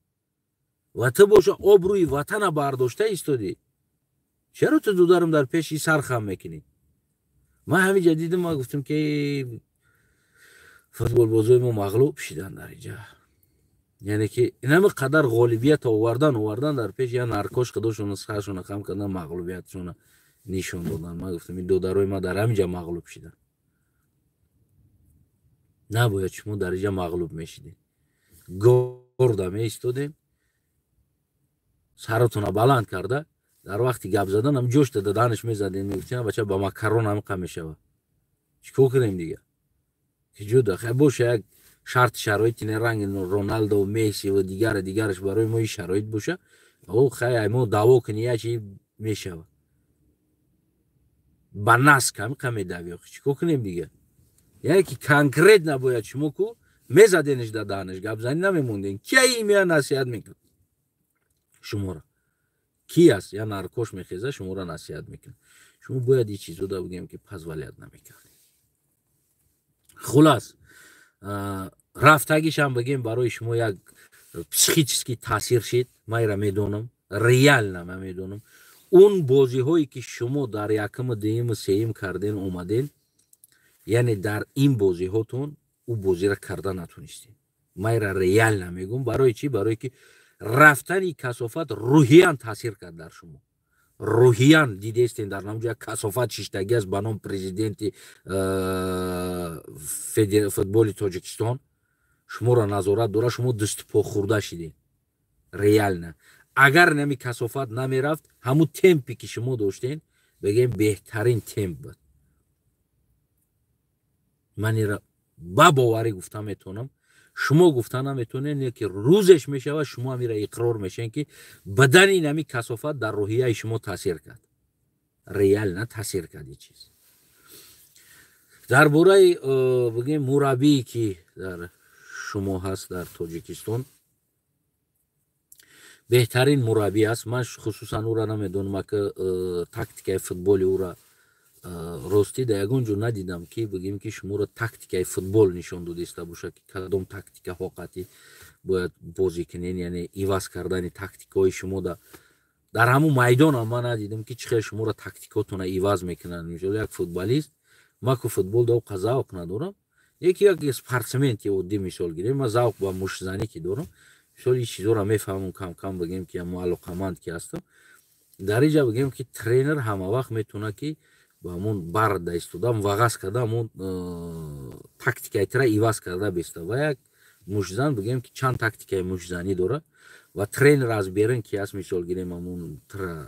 ва ту боша обрӯи ватана бардошта истодӣ. Чаро ту, додарам, дар пеши сар хам мекунӣ? Ман ҳамиҷа дидам, ман гуфтам, ки футболбозои мо мағлуб шидан дар иҷа. Яъне ки инами қадар ғолибият овардан, дар пеши як наркош худошона саршона хам кардан, мағлубиятшона нишон додан. Ман гуфтам, ин додарои ма дар ҳамиҷа мағлуб шидан. Набояд шумо дар иҷа мағлуб мешидед. Горда меистодем, саратона баланд карда, дар вақти гап задан ам ҷошта даданаш мезадем, мегуфтем, бача, ба макарон ҳамиқа мешавад, чӣ кор кунем дига? Ки ҷуда хай боша, як шарти шароити не ранги Роналдо, Месси ва дигара дигараш барои мо ин шароит боша, о хай, мо даъво кунӣ, як чи мешавад, ба наск ҳамиқа медави, чӣ кор кунем дига? Яъне ки конкретно бояд шумо ку мезадениш да даҳнаш, гапзанӣ намемондем. Кия мея насиҳат мекунад шуморо? Ки аст? Я наркош мехеза, шуморо насиҳат мекунад? Шумо бояд ин чизо да бигем, ки позволять намекардем. Хулас, рафтагишам, бигем, барои шумо як психический таъсир шид. Ман ира медонам, реально ман медонам. Он бозиҳое ки шумо дар якуму, дуюму, сеюм карден, омаден, яъне дар ин бозиҳотон ӯ бозиро карда натонистем. Ман ира реально мегӯм. Барои чӣ? Барое ки рафтани касофат рӯҳиян таъсир кард дар шумо. Рӯҳиян дидестен, дар намҷа касофат шиштагӣ аст ба ном президенти футболи Тоҷикистон, шуморо назорат дора, шумо даступо хӯрда шидед. Реально, агар нами касофат намерафт, ҳамун темпе ки шумо доштен, бигем, беҳтарин темп буд. Ман ира ба боварӣ гуфта метавонам, шумо гуфта наметавонед, ки рӯзеш мешавад, шумо ҳамира иқрор мешавед, ки бадани нами касофат дар рӯҳияи шумо таъсир кард, реально таъсир кард. Ин чиз дар бораи бигем мураббие ки дар шумо ҳаст дар Тоҷикистон, беҳтарин мураббӣ аст. Ман хусусан ӯра намедонам, ака, тактикаи футболи ӯра ростӣ дар ягон ҷо надидам, ки бигем, ки шуморо тактикаи футбол нишон додиста бошад, ки кадом тактикаҳо қатъӣ бояд бозӣ кунен. Яъне иваз кардани тактикаҳои шумо дар ҳамун майдонам ман надидам, ки чӣ хел шуморо тактикотона иваз мекунанд. Мисол, як футболист, ман ку футбол да оқа завқ надорам, яки як спортсмен ки оддӣ мисол гирем, ман завқ ба муштзанӣ ки дорам, мисол, ин чизоро мефаҳмам кам кам, бигем, ки мо алоқаманд ки ҳастам дар инҷа, бигем, ки тренер ҳама вақт метавонад, ки ба ҳамун барда истода, вағаз карда, ҳамун тактикаи тира иваз карда беста. Ва як муштзан, бигем, ки чанд тактикаи муштзанӣ дорад ва тренер аз берун ки аст, мисол гирем, ҳамун тира,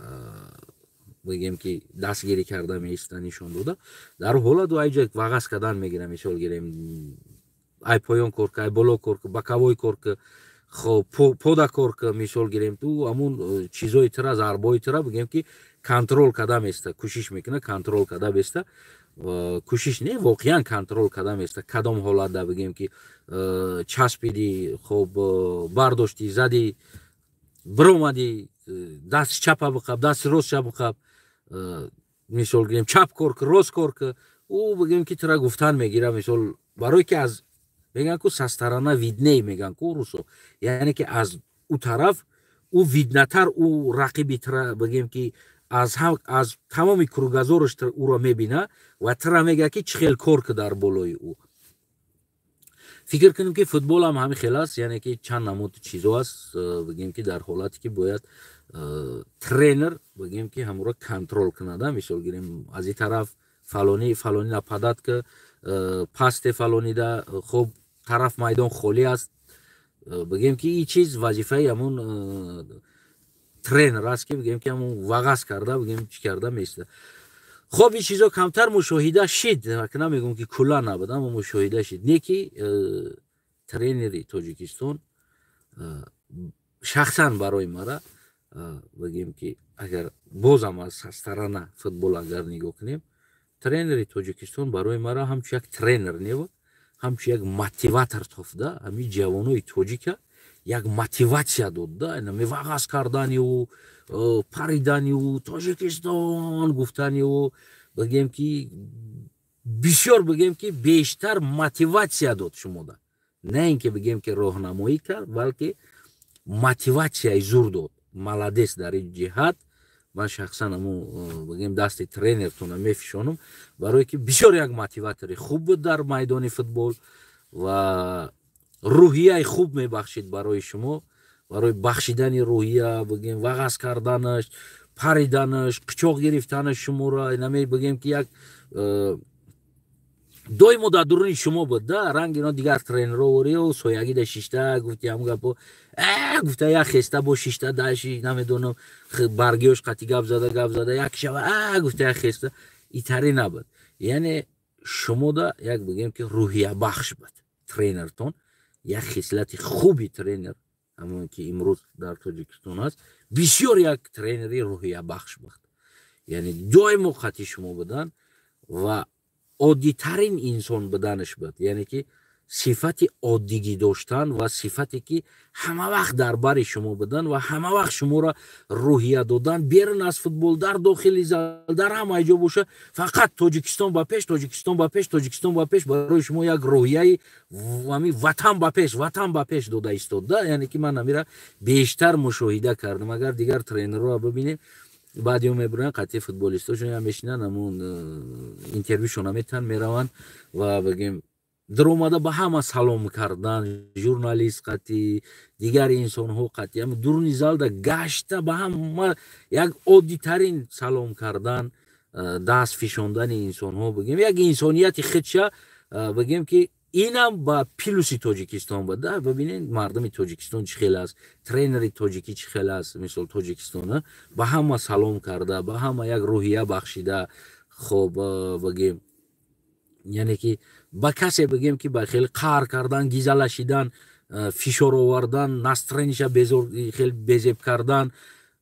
бигем, ки дастгирӣ карда меиста, нишон дода, дар ҳолат айҷа вағаз кардан мегирам. Мисол гирем, ай поён кор ка, ай боло кор ка, боковой кор ка, хоб, пода кор ка, мисол гирем, ту ҳамун чизои тира, зарбои тира, бигем, ки контрол карда места, кӯшиш мекуна контрол карда беста, кӯшиш не, воқеан контрол карда места, кадом ҳолатда, бигем, ки часпиди, хоб, бардоштӣ, задӣ, биромадӣ, дасти чапа биқаб, дасти ростша биқаб, мисол гирем, чап кор ка, рост кор ка, ӯ, бигем, ки тира гуфтан мегира. Мисол, барое ки аз мегӯянд ку, со стороны видней, мегӯянд ку русо, яъне ки аз ӯ тараф ӯ виднатар, ӯ рақиби тира, бигем, ки аз тамоми кругозор аш ӯро мебина ва тира мегӯяд, ки чӣ хел кор ка дар болои ӯ. Фикр кунем, ки футбол ҳам ҳамин хел аст, яъне ки чанд намуд чизо аст, бигем, ки дар ҳолате ки бояд тренер, бигем, ки ҳамуро контроль кунада. Мисол гирем, аз ин тараф фалонӣ фалонӣ нападать ки пасте фалонида, хуб, тараф майдон холӣ аст. Бигем, ки ин чиз вазифаи ҳамун тренер аст, ки, бигем, ки ҳамун вағаз карда, бигем, чӣ карда меиста. Хоб, ин чизо камтар мушоҳида шид, намегӯм, ки кулла набуд, аммо мушоҳида шид. Не ки тренери Тоҷикистон шахсан барои мара, бигем, ки агар бозам аз сторона футбол агар нигоҳ кунем, тренери Тоҷикистон барои мара ҳамчун як тренер небуд, ҳамчун як мотиватор тофта, ҳамин ҷавонои тоҷика як мотиватсия додда. Вағаз кардани ӯ, паридани ӯ, «Тоҷикистон» гуфтани ӯ, бигем, ки бисёр, бигем, ки бештар мотиватсия дод шумода, на ин ки, бигем, ки роҳнамоӣ кард, балки мотиватсияи зур дод. Молодец дар ин ҷиҳат. Ман шахсан аму, бигем, дасти тренертона мефишонам, барое ки бисёр як мотиватори хуб буд дар майдони футбол ва рӯҳияи хуб мебахшид барои шумо. Барои бахшидани рӯҳия, бигем, вағаз карданаш, париданаш, қичоқ гирифтанаш шуморо, наме, бигем, ки як доимо дар дуруни шумо буд да. Ранг ино дигар тренерҳо орио соягида шишта гуфти ҳамун гапо гуфта, як хеста бо шишта даши, намедонам, баргиёш қати гап зада, гап зада, як шава гуфта, як хеста итаре набуд. Яъне шумода як, бигем, ки рӯҳиябахш буд тренертон. Як хислати хуби тренер, ҳамон ки имрӯз дар Тоҷикистон аст, бисёр як тренери рӯҳиябахш буд, яъне доимо қати шумо будан ва оддитарин инсон буданаш буд, яъне ки сифати оддигӣ доштан ва сифате ки ҳама вақт дар бари шумо будан ва ҳама вақт шуморо рӯҳия додан, берун аз футбол, дар дохили зал, дар ҳамаи ҷо боша, фақат «Тоҷикистон ба пеш, Тоҷикистон ба пеш, Тоҷикистон ба пеш». Барои шумо як рӯҳияи ами «Ватан ба пеш, Ватан ба пеш» дода истода. Яъне ки ман амира бештар мушоҳида кардам. Агар дигар тренерҳоро бибинем, баъд ё мебуранд қатъи футболистошон мешинанд, ҳамун интервюшона метаҳанд, мераванд ва, бигем, даромада ба ҳама салом кардан, журналист қатъи, дигар инсонҳо қатъи, ам дуруни залда гашта ба ҳама як оддитарин салом кардан, даст фишондани инсонҳо, бигем, як инсонияти худша, бигем, ки инам ба плюси Тоҷикистон буд да. Бибинед, мардуми Тоҷикистон чӣ хел аст, тренери тоҷикӣ чӣ хел аст. Мисол, Тоҷикистон ба ҳама салом карда, ба ҳама як рӯҳия бахшида. Хоб, бигем, яъне ки ба касе, бигем, ки ба хеле қаҳр кардан, гизалашидан, фишор овардан, настроение ша хел безеб кардан,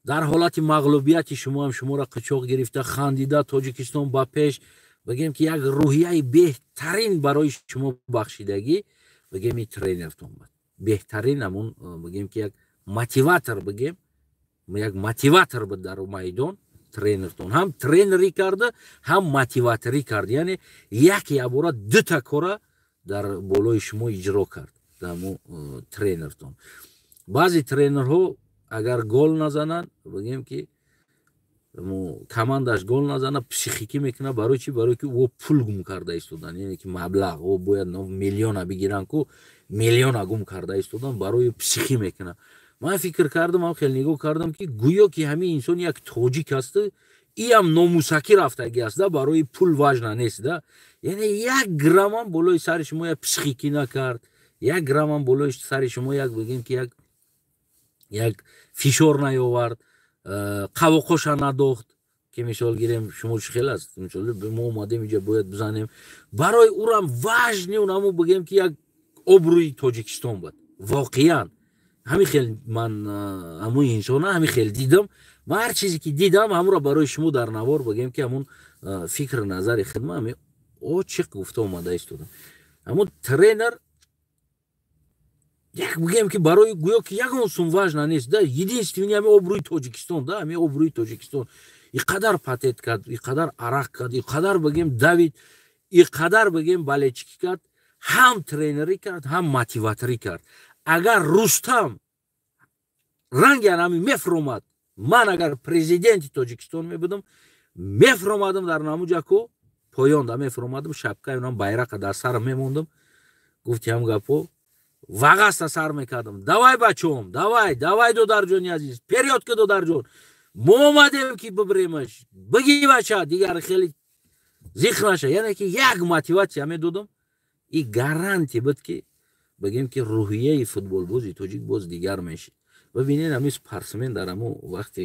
дар ҳолати мағлубияти шумоам шуморо қичоқ гирифта, хандида, «Тоҷикистон ба пеш», бигем, ки як рӯҳияи беҳтарин барои шумо бахшидагӣ, бигем, и тренертон буд беҳтарин. Ҳамун, бигем, ки як мотиватор, бигем, як мотиватор буд дар майдон тренертон. Ҳам тренерӣ карда, ҳам мотиваторӣ кард, яъне як ябора дута кора дар болои шумо иҷро кард даму тренертон. Баъзе тренерҳо агар гол назананд, бигем, ки командаш гол назана, психикӣ мекунад. Барои чӣ? Барои ки ӯ пул гум карда истодан, яъне ки маблағ ӯ бояд миллиона бигиранд ку, миллиона гум карда истодан, барои психӣ мекунад. Ман фикр кардам, ам хеле нигоҳ кардам, ки гӯё ки ҳамин инсон як тоҷик аст, иам номусакӣ рафтагӣ аст да, барои пул важно нест да. Яъне як граммам болои сари шумо як психикӣ накард, як граммам болои сари шумо як, бигем, ки як фишор наёвард, қавоқоша надохт, ки, мисол гирем, шумо чӣ хел аст, мисол, мо омадем инҷа, бояд бизанем. Барои ӯрам важный унамо, бигем, ки як обрӯи Тоҷикистон буд. Воқеан ҳамин хел ман ҳамун инсона ҳамин хел дидам. Ман ҳар чизе ки дидам, ҳамуро барои шумо дар навор, бигем, ки ҳамун фикру назари хидма ҳами очиқ гуфта омада истодам. Ҳамун тренер як, бигем, ки барои гӯё ки ягон сум важно нест да, единственный ҳами обрӯи Тоҷикистон да. Ҳами обрӯи Тоҷикистон и қадар потеть кард, и қадар арақ кард, и қадар, бигем, давид, и қадар, бигем, болельщик ӣ кард, ҳам тренерӣ кард, ҳам мотиваторӣ кард. Агар Рустам ранги анами мефромад, ман агар президенти Тоҷикистон мебудам, мефромадам дар намуҷаку поёнда мефромадам, шапкаи унам, байрақа дар сарам мемондам. Гуфти ҳам гапо вағаста сар мекардам: «Давай, бачом, давай, давай, додарҷони азиз, вперёд ки, додарҷон, мо омадем ки бибиремаш, биги, бача, дигар хеле зиқ наша». Яъне ки як мотивация медодам, и гарантия буд, ки бигем ки рӯҳияи футболбози тоҷик боз дигар мешид. Бибинед, ҳамин спортсмен дар ҳамо вақти,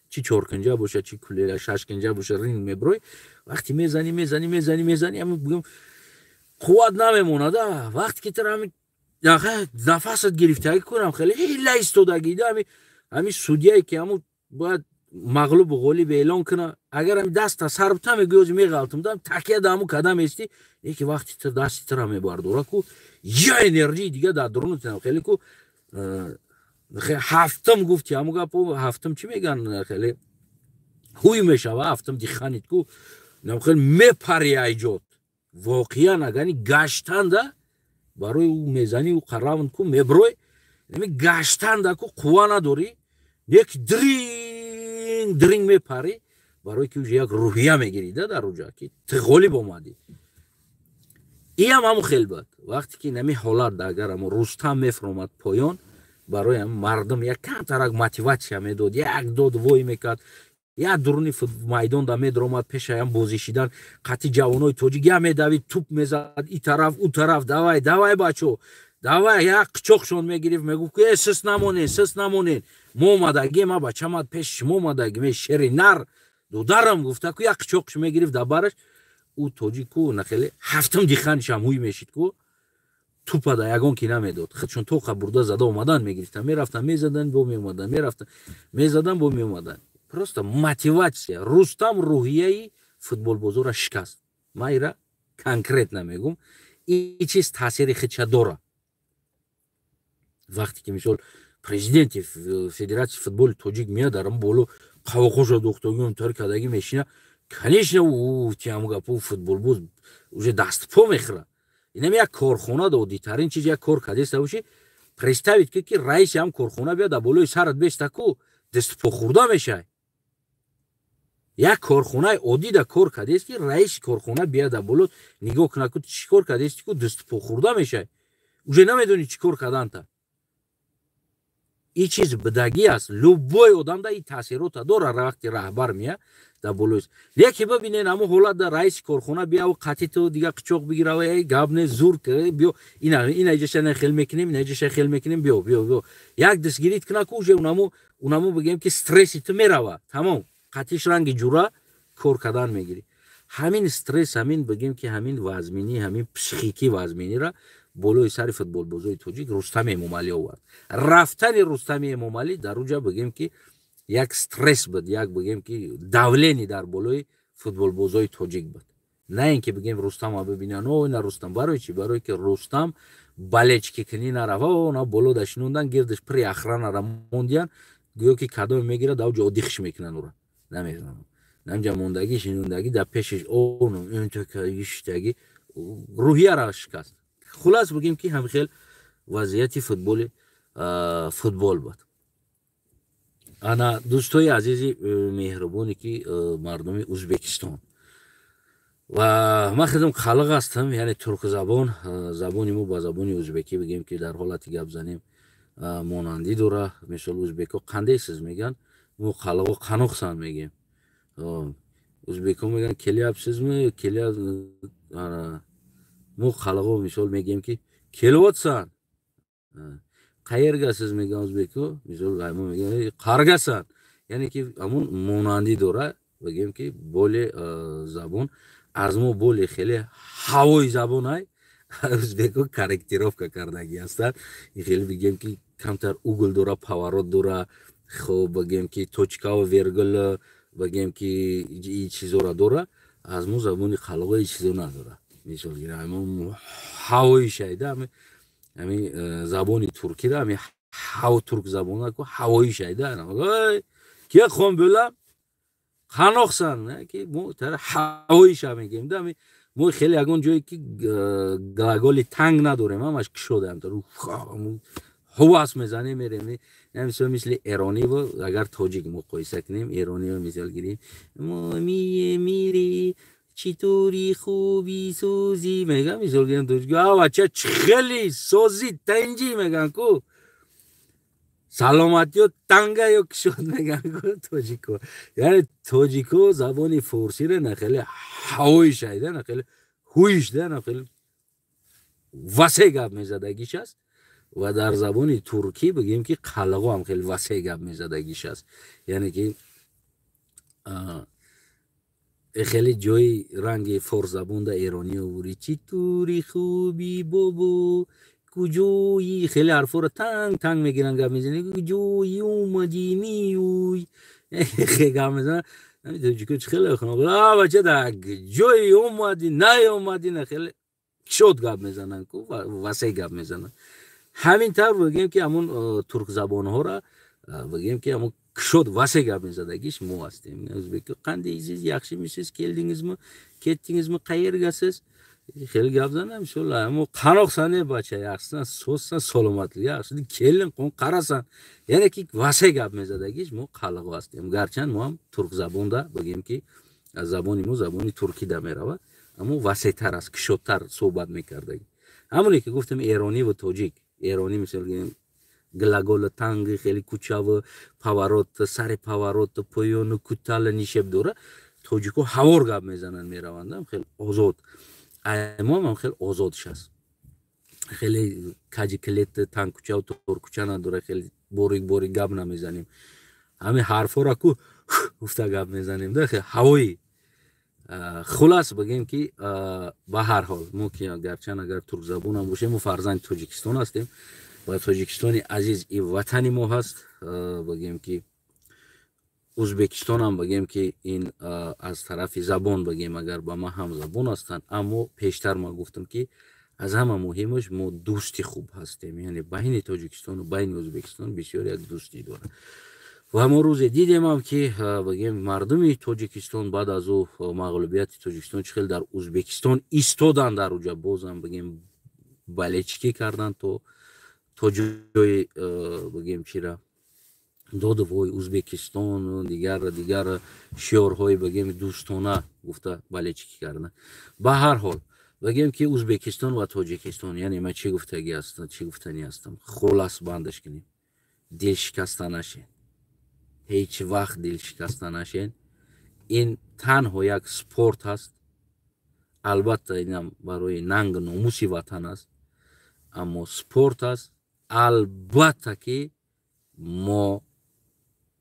чи чоркунҷа боша, чи кулера шашкунҷа боша, ринг меброй, вақте мезанӣ, мезанӣ, мезанӣ, мезанӣ, ҳамин бигем қувват намемонада. Вақте ки тара ҳамин нафасат гирифтагӣ кунам, хеле ҳила истодагӣ, ҳамин судья е ки ҳамун бояд мағлубу ғолиб эълон куна, агар ҳами даста сар бута, мегӯй ози меғалтум, такя да ҳамун кадам ести, яке вақти тир дасти тира мебардора ку, я энергии дига дар дурунат хеле ку ҳафтум гуфти ҳамун гапо, ҳафтум чӣ меган, хеле ҳуй мешава, ҳафтум диханит ку, хеле мепари айҷод. Воқеан, агани гаштанда барои ӯ мезанӣ, ӯ қаравн ку меброй, гаштанда ку қувва надорӣ, як дринг дринг мепарӣ, барои ки уже як рӯҳия мегирӣ да дар уҷа, ки ту ғолиб омадӣ. Иам ҳамун хел буд. Вақте ки нами ҳолат, агар ҳамо Рустам мефуромад поён, барои мардум як камтарак мотивация медод, як дод вой мекард, як дуруни майдон да медаромад, пешаям бозӣ шидан қатъи ҷавонои тоҷик, я медавид, туп мезад и тараф, ӯ тараф: «Давай, давай, бачо, давай!» Як қичоқшон мегирифт, мегуфт ки э, сис намонен, сис намонен, мо омадагӣ, ма бачамад пеши шумо омадагӣ, ме шери нар додарам, гуфта ку, як қичоқш мегирифт дар бараш. Ӯ тоҷику нахеле ҳафтум диханишам ҳуй мешид ку, тупа да ягон ки намедод, худшон тоқа бурда зада омадан мегирифтан, мерафтан, мезадан, бо меомадан, мерафтан, мезадан, бо меомадан. Просто мотивация. Рустам рӯҳияи футболбозора шикаст. Ман ира конкретно мегум, и чиз таъсири худша дора. Вақте ки, мисол, президенти федератсияи футболи тоҷик меяд, дар боло қавоқоша духтагиам тар кардагӣ мешина, конечно, тиам гапу футболбоз уже дастпо мехӯрад. Инам як корхона да оддитарин чиз, як кор кардеста бошӣ, представить ки раиси ҳам корхона биёд, дар болои сарат беста ку, дастпо хӯрда мешавӣ. Як корхонаи оддӣ да кор кардест, ки раиси корхона биёд, дар боло нигоҳ кунад ку, чӣ кор кардести ку, дастпо хӯрда мешавӣ, уже намедонӣ чӣ кор карданта. И чиз бидагӣ аст, любой одам да и таъсирота дора, вақти раҳбар мея дар болои. Яке бибинен, ҳамун ҳолат да раиси корхона бия, қатъи ту дига қичоқ бигира: «Гап не, зур, биё, ина иҷаша хел мекунем, ина иҷаша хел мекунем, биё, биё, биё», як дастгирит куна ку, уже унаму бигем ки стресси ту мерава, тамом, қатъиш ранги ҷура кор кардан мегирӣ. Ҳамин стресс, ҳамин бигем ки ҳамин вазминӣ, ҳамин психикӣ вазминира болои сари футболбозои тоҷик Рустами Эмомалӣ овард. Рафтани Рустами Эмомалӣ дар уҷа, бигем ки як стресс буд, як бигем ки давление дар болои футболбозои тоҷик буд. На ин ки бигем Рустама бибинан, о, ина Рустам. Барои чӣ? Барое ки Рустам болельщики кунӣ нарафт, она боло да шинондан, гирдиш при охрана ра мондиян, гӯё ки кадоме мегирад, дар уҷа одихш мекунанд ура, намедонам, намҷа мондагӣ, шинондагӣ, дар пешиш оштагӣ, рӯҳияра шикаст. Хулас, бигем ки ҳамхел вазъияти футбол буд. Ана, дӯстои азизи меҳрубоне ки мардуми Ӯзбекистон, ва ман худам қалиқ ҳастам, яъне туркзабон, забони мо ба забони ӯзбекӣ, бигем ки дар ҳолати гап занем, монандӣ дора. Мисол, ӯзбекҳо «Қандайсиз» мегӯянд, мо қалиқо «Қаноқсан» мегӯем. Ӯзбекҳо мегӯянд «Kelyapsizmi?», келя, мо қалиқо, мисол, мегӯем ки «Kelyapsan?», «Qayergasiz» мегӯянд ӯзбекҳо, мисол, мо мегӯем «Qargasan?». Яъне ки ҳамун монандӣ дора, бигӯем ки боле забон аз мо боле хеле ҳавои забонай ӯзбекҳо корректировка кардагӣ ҳастанд. Хеле, бигӯем ки камтар угол дора, поворот дора, хоб, бигӯем ки точка ву вергул, бигӯем ки и чизора дора. Аз мо забони қалиқо и чизо надора. Мисол, ҳавои шайда ҳамин забони туркира, ҳамин ҳав турк забона ку ҳавои шайда ки хон бӯла қаноқсан, ки мо ҳавоиша мегӯем да. Мо хеле ягон ҷое ки глагол и танг надорем, ҳамаш кушодаем, ҳувас мезанем, мерем. Мисол, мисли эрониву агар тоҷик муқоиса кунем, эрониво мисол гирем, мо мири Читури хуби сӯзи меган, мисол гирем, тоҷико: «А бача, чӣ хели сози, тинҷӣ?» меган ку. Саломатиё танга ё кишод меган ку тоҷико. Яъне тоҷико забони форсиро на хеле ҳавои шайда, на хеле ҳуиш да, на хеле васеъ гап мезадагиш аст ва дар забони туркӣ бигем ки қалғо ҳам хеле васеъ гап мезадагиш аст. Яъне ки хеле ҷои ранги форсзабонда эронӣ овури: «Читури хуби бобо, куҷои?» Хеле ҳарфоро танг танг мегиранд, гап мезананд: «Куҷои омадӣ, миюй?» Гап мезананд. Тоҷико чӣ хеле бача, дар ҷои омадӣ, наомадӣ, на хеле кишод гап мезананд ку, васеъ гап мезананд. Ҳамин тавр бигем ки ҳамун туркзабонҳоро бигем ки ҳамун кушод, васеъ гап мезадагиш мо ҳастем. Ӯзбек: «Qandaysiz, yaxshimisiz, keldingizmi, ketdingizmi, qayergasiz?» Хеле гап занам. Мо: «Qanoqsan, ey бача, yaxshisan, sozsan, salomatlik yaxshi, kelin qarasan?» Яъне ки васеъ гап мезадагиш мо қалғо ҳастем. Гарчанд мо ҳам туркзабонда бигем ки забони мо забони туркида меравад, аммо васеътар аст, кушодтар суҳбат мекардагӣ. Ҳамоне ки гуфтем, эронӣ ва тоҷик. Эронӣ, мисол гирем, глагола танги, хеле кучаву поворот, сари поворот, поёну кутала нишеб дора. Тоҷико ҳавор гап мезананд, мераванд, хеле озод. Мо ҳам хеле озодш аст, хеле каҷи килет, тангкучаву торкуча надора, хеле борик борик гап намезанем. Ҳамин ҳарфҳоро ку гуфта гап мезанем да, ҳавоӣ. Хулас, бигем ки ба ҳар ҳол мо ки гарчанд агар туркзабонам бошем, мо фарзанди Тоҷикистон ҳастем ва Тоҷикистони азиз и ватани мо ҳаст. Бигем ки Ӯзбекистонам, бигем ки ин аз тарафи забон, бигем, агар ба ма ҳамзабон ҳастанд, аммо пештар ма гуфтам ки аз ҳама муҳимаш мо дӯсти хуб ҳастем. Яъне байни Тоҷикистону байни Ӯзбекистон бисёр як дӯстӣ дорад. Ва мо рӯзе дидемам ки бигем мардуми Тоҷикистон баъд аз ӯ мағлубияти Тоҷикистон чӣ хел дар Ӯзбекистон истоданд, дар уҷа бозам бигем болельщикӣ карданд то ҷои бигем чира доду вой Ӯзбекистон, дигар дигар шиорҳои бигем дӯстона гуфта болельщикӣ карданд. Ба ҳар ҳол, бигем ки Ӯзбекистон ва Тоҷикистон, яъне ман чӣ гуфтагӣ ҳастам, чӣ гуфтанӣ ҳастам, хулас бандаш кунем: дилшикаста нашен, ҳеҷ вақт дилшикаста нашен. Ин танҳо як спорт ҳаст. Албатта, инам барои нангу номуси ватан аст, аммо спорт аст. Албатта ки мо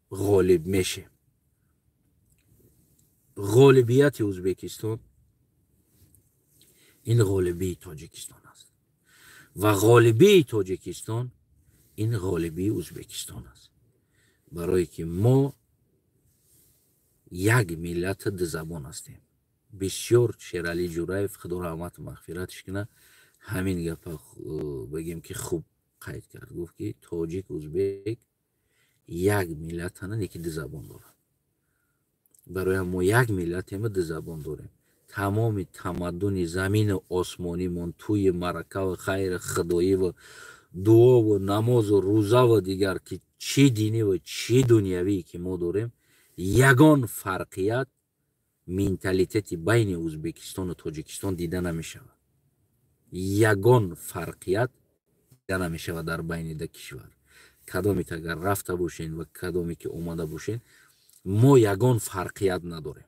ғолиб мешем. Ғолибияти Ӯзбекистон ин ғолибии Тоҷикистон аст ва ғолибии Тоҷикистон ин ғолибии Ӯзбекистон аст, барое ки мо як миллати дузабон ҳастем. Бисёр Шералӣ Ҷураев, Худо раҳмату мағфиратш кунад, ҳамин гапа бигем ки хуб қайд кард. Гуфт ки тоҷик, ӯзбек як миллатана, лекин ду забон доранд. Барои мо як миллатема, ду забон дорем. Тамоми тамаддуни замину осмонимон, тӯи маъракаву хайру худоиву дуову намозу рӯзаву дигар ки чӣ диниву чӣ дунявие ки мо дорем, ягон фарқият менталитети байни Ӯзбекистону Тоҷикистон дида намешавад. Ягон фарқият дида намешавад дар байни ду кишвар. Кадомит агар рафта бошен ва кадоме ки омада бошен, мо ягон фарқият надорем.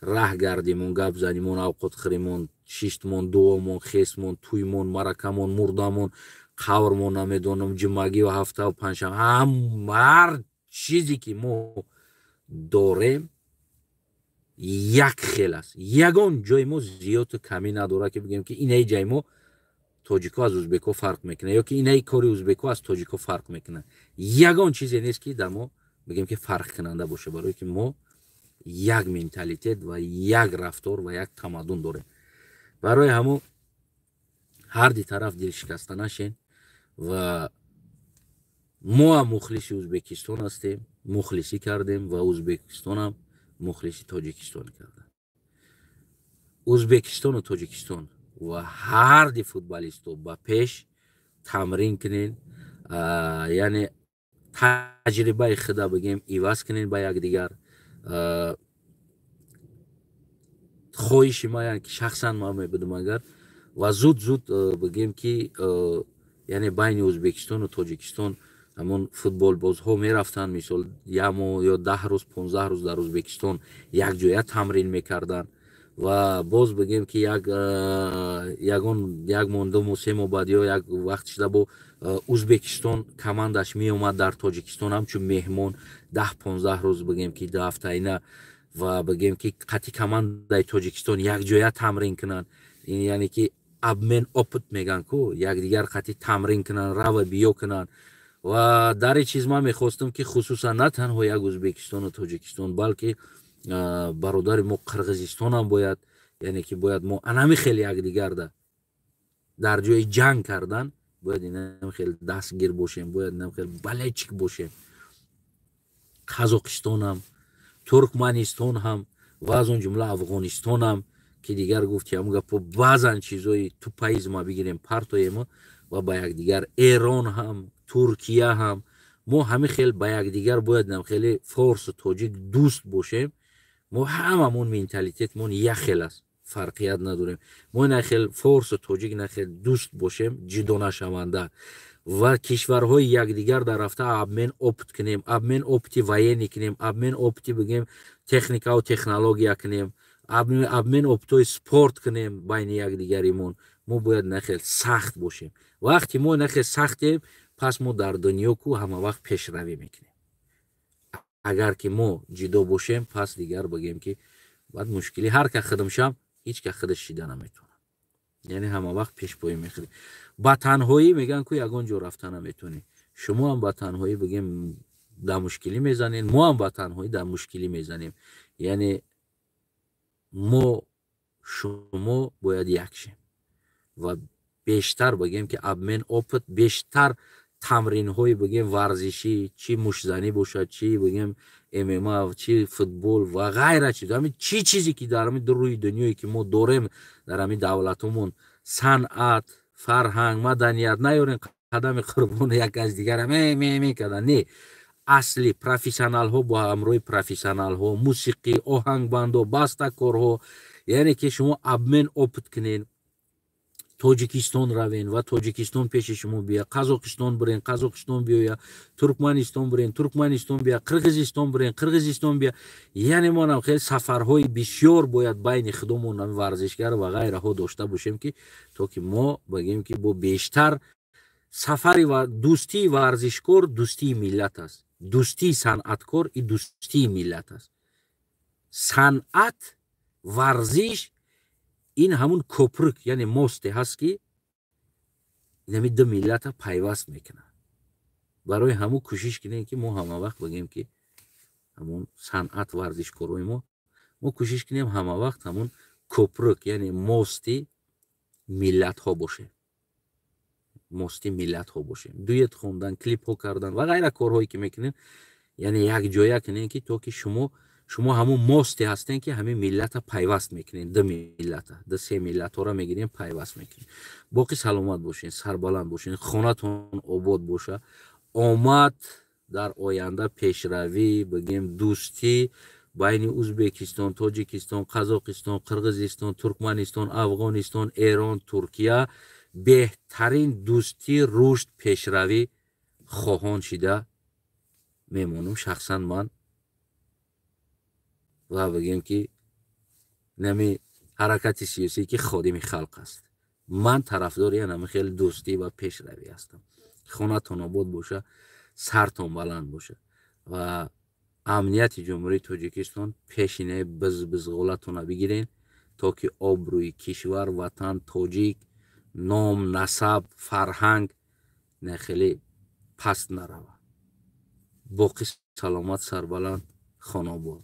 Раҳ гардимон, гап занимон, авқот хӯримон, шиштмон, дуомон, хесмон, тӯймон, маъракамон, мурдамон, қабрмон, намедонам, ҷумъагию ҳафтаву панҷшанбе, ҳар чизе ки мо дорем, як хел аст. Ягон ҷои мо зиёду камӣ надорад ки бигӯем ки инаи ҷаи мо тоҷико аз ӯзбекҳо фарқ мекунад ё ки инаи кори ӯзбекҳо аз тоҷико фарқ мекунад. Ягон чизе нест ки дар мо бигӯем ки фарқкунанда боша, барое ки мо як менталитет ва як рафтор ва як тамаддун дорем. Барои ҳамун ҳарди тараф дилшикаста нашен. Ва мо ҳам мухлиси Ӯзбекистон ҳастем, мухлисӣ кардем ва Ӯзбекистонам мухлиси Тоҷикистон карданд. Ӯзбекистону Тоҷикистон ва ҳарди футболистҳо ба пеш тамрин кунен, яъне таҷрибаи худа бигем иваз кунен ба якдигар. Хоҳиши ман, яъне ки шахсан ман мебудам агар, ва зуд зуд бигем ки яъне байни Ӯзбекистону Тоҷикистон ҳамон футболбозҳо мерафтанд, мисол, як моҳ ё 10 рӯз, 15 рӯз дар Ӯзбекистон якҷоя тамрин мекарданд ва боз бигем ки як ягон як моҳ, 2 моҳ, 3 моҳ баъд ё як вақт шуда бо Ӯзбекистон командаш меомад дар Тоҷикистон ҳамчун меҳмон 10-15 рӯз, бигем ки 2 ҳафтаина, ва бигем ки қати командаи Тоҷикистон якҷоя тамрин кунанд. Яъне ки обмен опыт мегӯянд ку, якдигар қати тамрин кунанд, рава биё кунанд. Ва дар ин чиз ман мехостам, ки хусусан на танҳо як Ӯзбекистону Тоҷикистон, балки бародари мо Қирғизистонам бояд, яъне ки бояд мо анами хеле якдигарда дар ҷои ҷанг кардан бояд инам хеле дастгир бошем, бояд инам хеле болельщик бошем. Қазоқистонам, Туркманистон ҳам ва аз он ҷумла Афғонистонам, ки дигар гуфти ҳамун гапо, баъзан чизои тупоизма бигирем, партоемо ва ба якдигар, Эрон ҳам, Туркия ҳам, мо ҳамин хел ба якдигар бояд нам хеле форсу тоҷик дӯст бошем. Мо ҳамамон менталитетмон як хел аст, фарқият надорем. Мо на хел форсу тоҷик на хел дӯст бошем, ҷудо нашаванда, ва кишварҳои якдигар дар рафта обмен опыт кунем, обмен опыти военный кунем, обмен опыти, бигем, техникаву технология кунем, обмен опытҳои спорт кунем байни якдигаримон. Мо бояд нахел сахт бошем. Вақте мо нахел сахтем, пас мо дар дунё ку ҳама вақт пешравӣ мекунем. Агар ки мо ҷудо бошем, пас дигар, бигем ки, баъд мушкилӣ, ҳар ка хидмшам, ҳеҷ ка худаш шида наметавонад. Яъне ҳама вақт пешпоӣ мехӯрӣ. Ба танҳоӣ, мегӯянд ку, ягон ҷо рафта наметавонӣ. Шумо ҳам ба танҳоӣ, бигем, дар мушкилӣ мезанем, мо ҳам ба танҳоӣ дар мушкилӣ мезанем. Яъне мо шумо бояд як шем ва бештар, бигем ки, обмен опыт, бештар тамринҳои, бигем, варзишӣ, чӣ муштзанӣ бошад, чӣ, бигем, ММА, чӣ футбол ва ғайра, чиз, ҳамин чӣ чизе ки дар ҳамин рӯи дунёе ки мо дорем, дар ҳамин давлатҳомон санъат, фарҳанг, маданият наёрем, қадами қурбони як аз дигара ме ме ме кардан не, асли профессионалҳо бо ҳамроҳи профессионалҳо, мусиқӣ, оҳангбандо, бастакорҳо, яъне ки шумо обмен опыт кунед, Тоҷикистон равен ва Тоҷикистон пеши шумо бия, Қазоқистон бирен, Қазоқистон биёя, Туркманистон бирен, Туркманистон бия, Қирғизистон бирен, Қирғизистон бия. Яъне монам хеле сафарҳои бисёр бояд байни худомон варзишгар ва ғайраҳо дошта бошем, ки то ки мо, бигем ки, бо бештар сафари ва дӯстии варзишкор дӯстии миллат аст, дӯстии санъаткор и дӯстии миллат аст. Санъат, варзиш ин ҳамун коприк, яъне мосте ҳаст, ки инами ду миллата пайваст мекунад. Барои ҳамун кӯшиш кунем, ки мо ҳама вақт, бигем ки, ҳамун санъат, варзишкорои мо кӯшиш кунем ҳама вақт ҳамун коприк, яъне мости миллатҳо бошем, мости миллатҳо бошем. Дуэт хондан, клипҳо кардан ва ғайра корҳое ки мекунем, яъне якҷоя кунем, ки то ки шумо ҳамун мосте ҳастем, ки ҳамин миллата пайваст мекунем, ду миллата, ду се миллатҳоро мегирем, пайваст мекунем. Боқӣ саломат бошен, сарбаланд бошен, хонатон обод боша. Омад дар оянда пешравӣ, бигем, дӯстӣ байни Ӯзбекистон, Тоҷикистон, Қазоқистон, Қирғизистон, Туркманистон, Афғонистон, Эрон, Туркия, беҳтарин дӯстӣ, рушд, пешравӣ хоҳон шида мемонам шахсан ман ва, бигем ки, нами ҳаракати сиёсӣ, ки Ходими халқ аст. Ман тарафдори янами хеле дӯстӣ ва пешравӣ ҳастам. Хонатон обод боша, сартон баланд боша ва амнияти Ҷумҳурии Тоҷикистон пешинаи бизбизғолатона бигирен, то ки обрӯи кишвар, ватан, тоҷик, ном, насаб, фарҳанг не хеле паст наравад. Боқӣ саломат, сарбаланд, хонобод.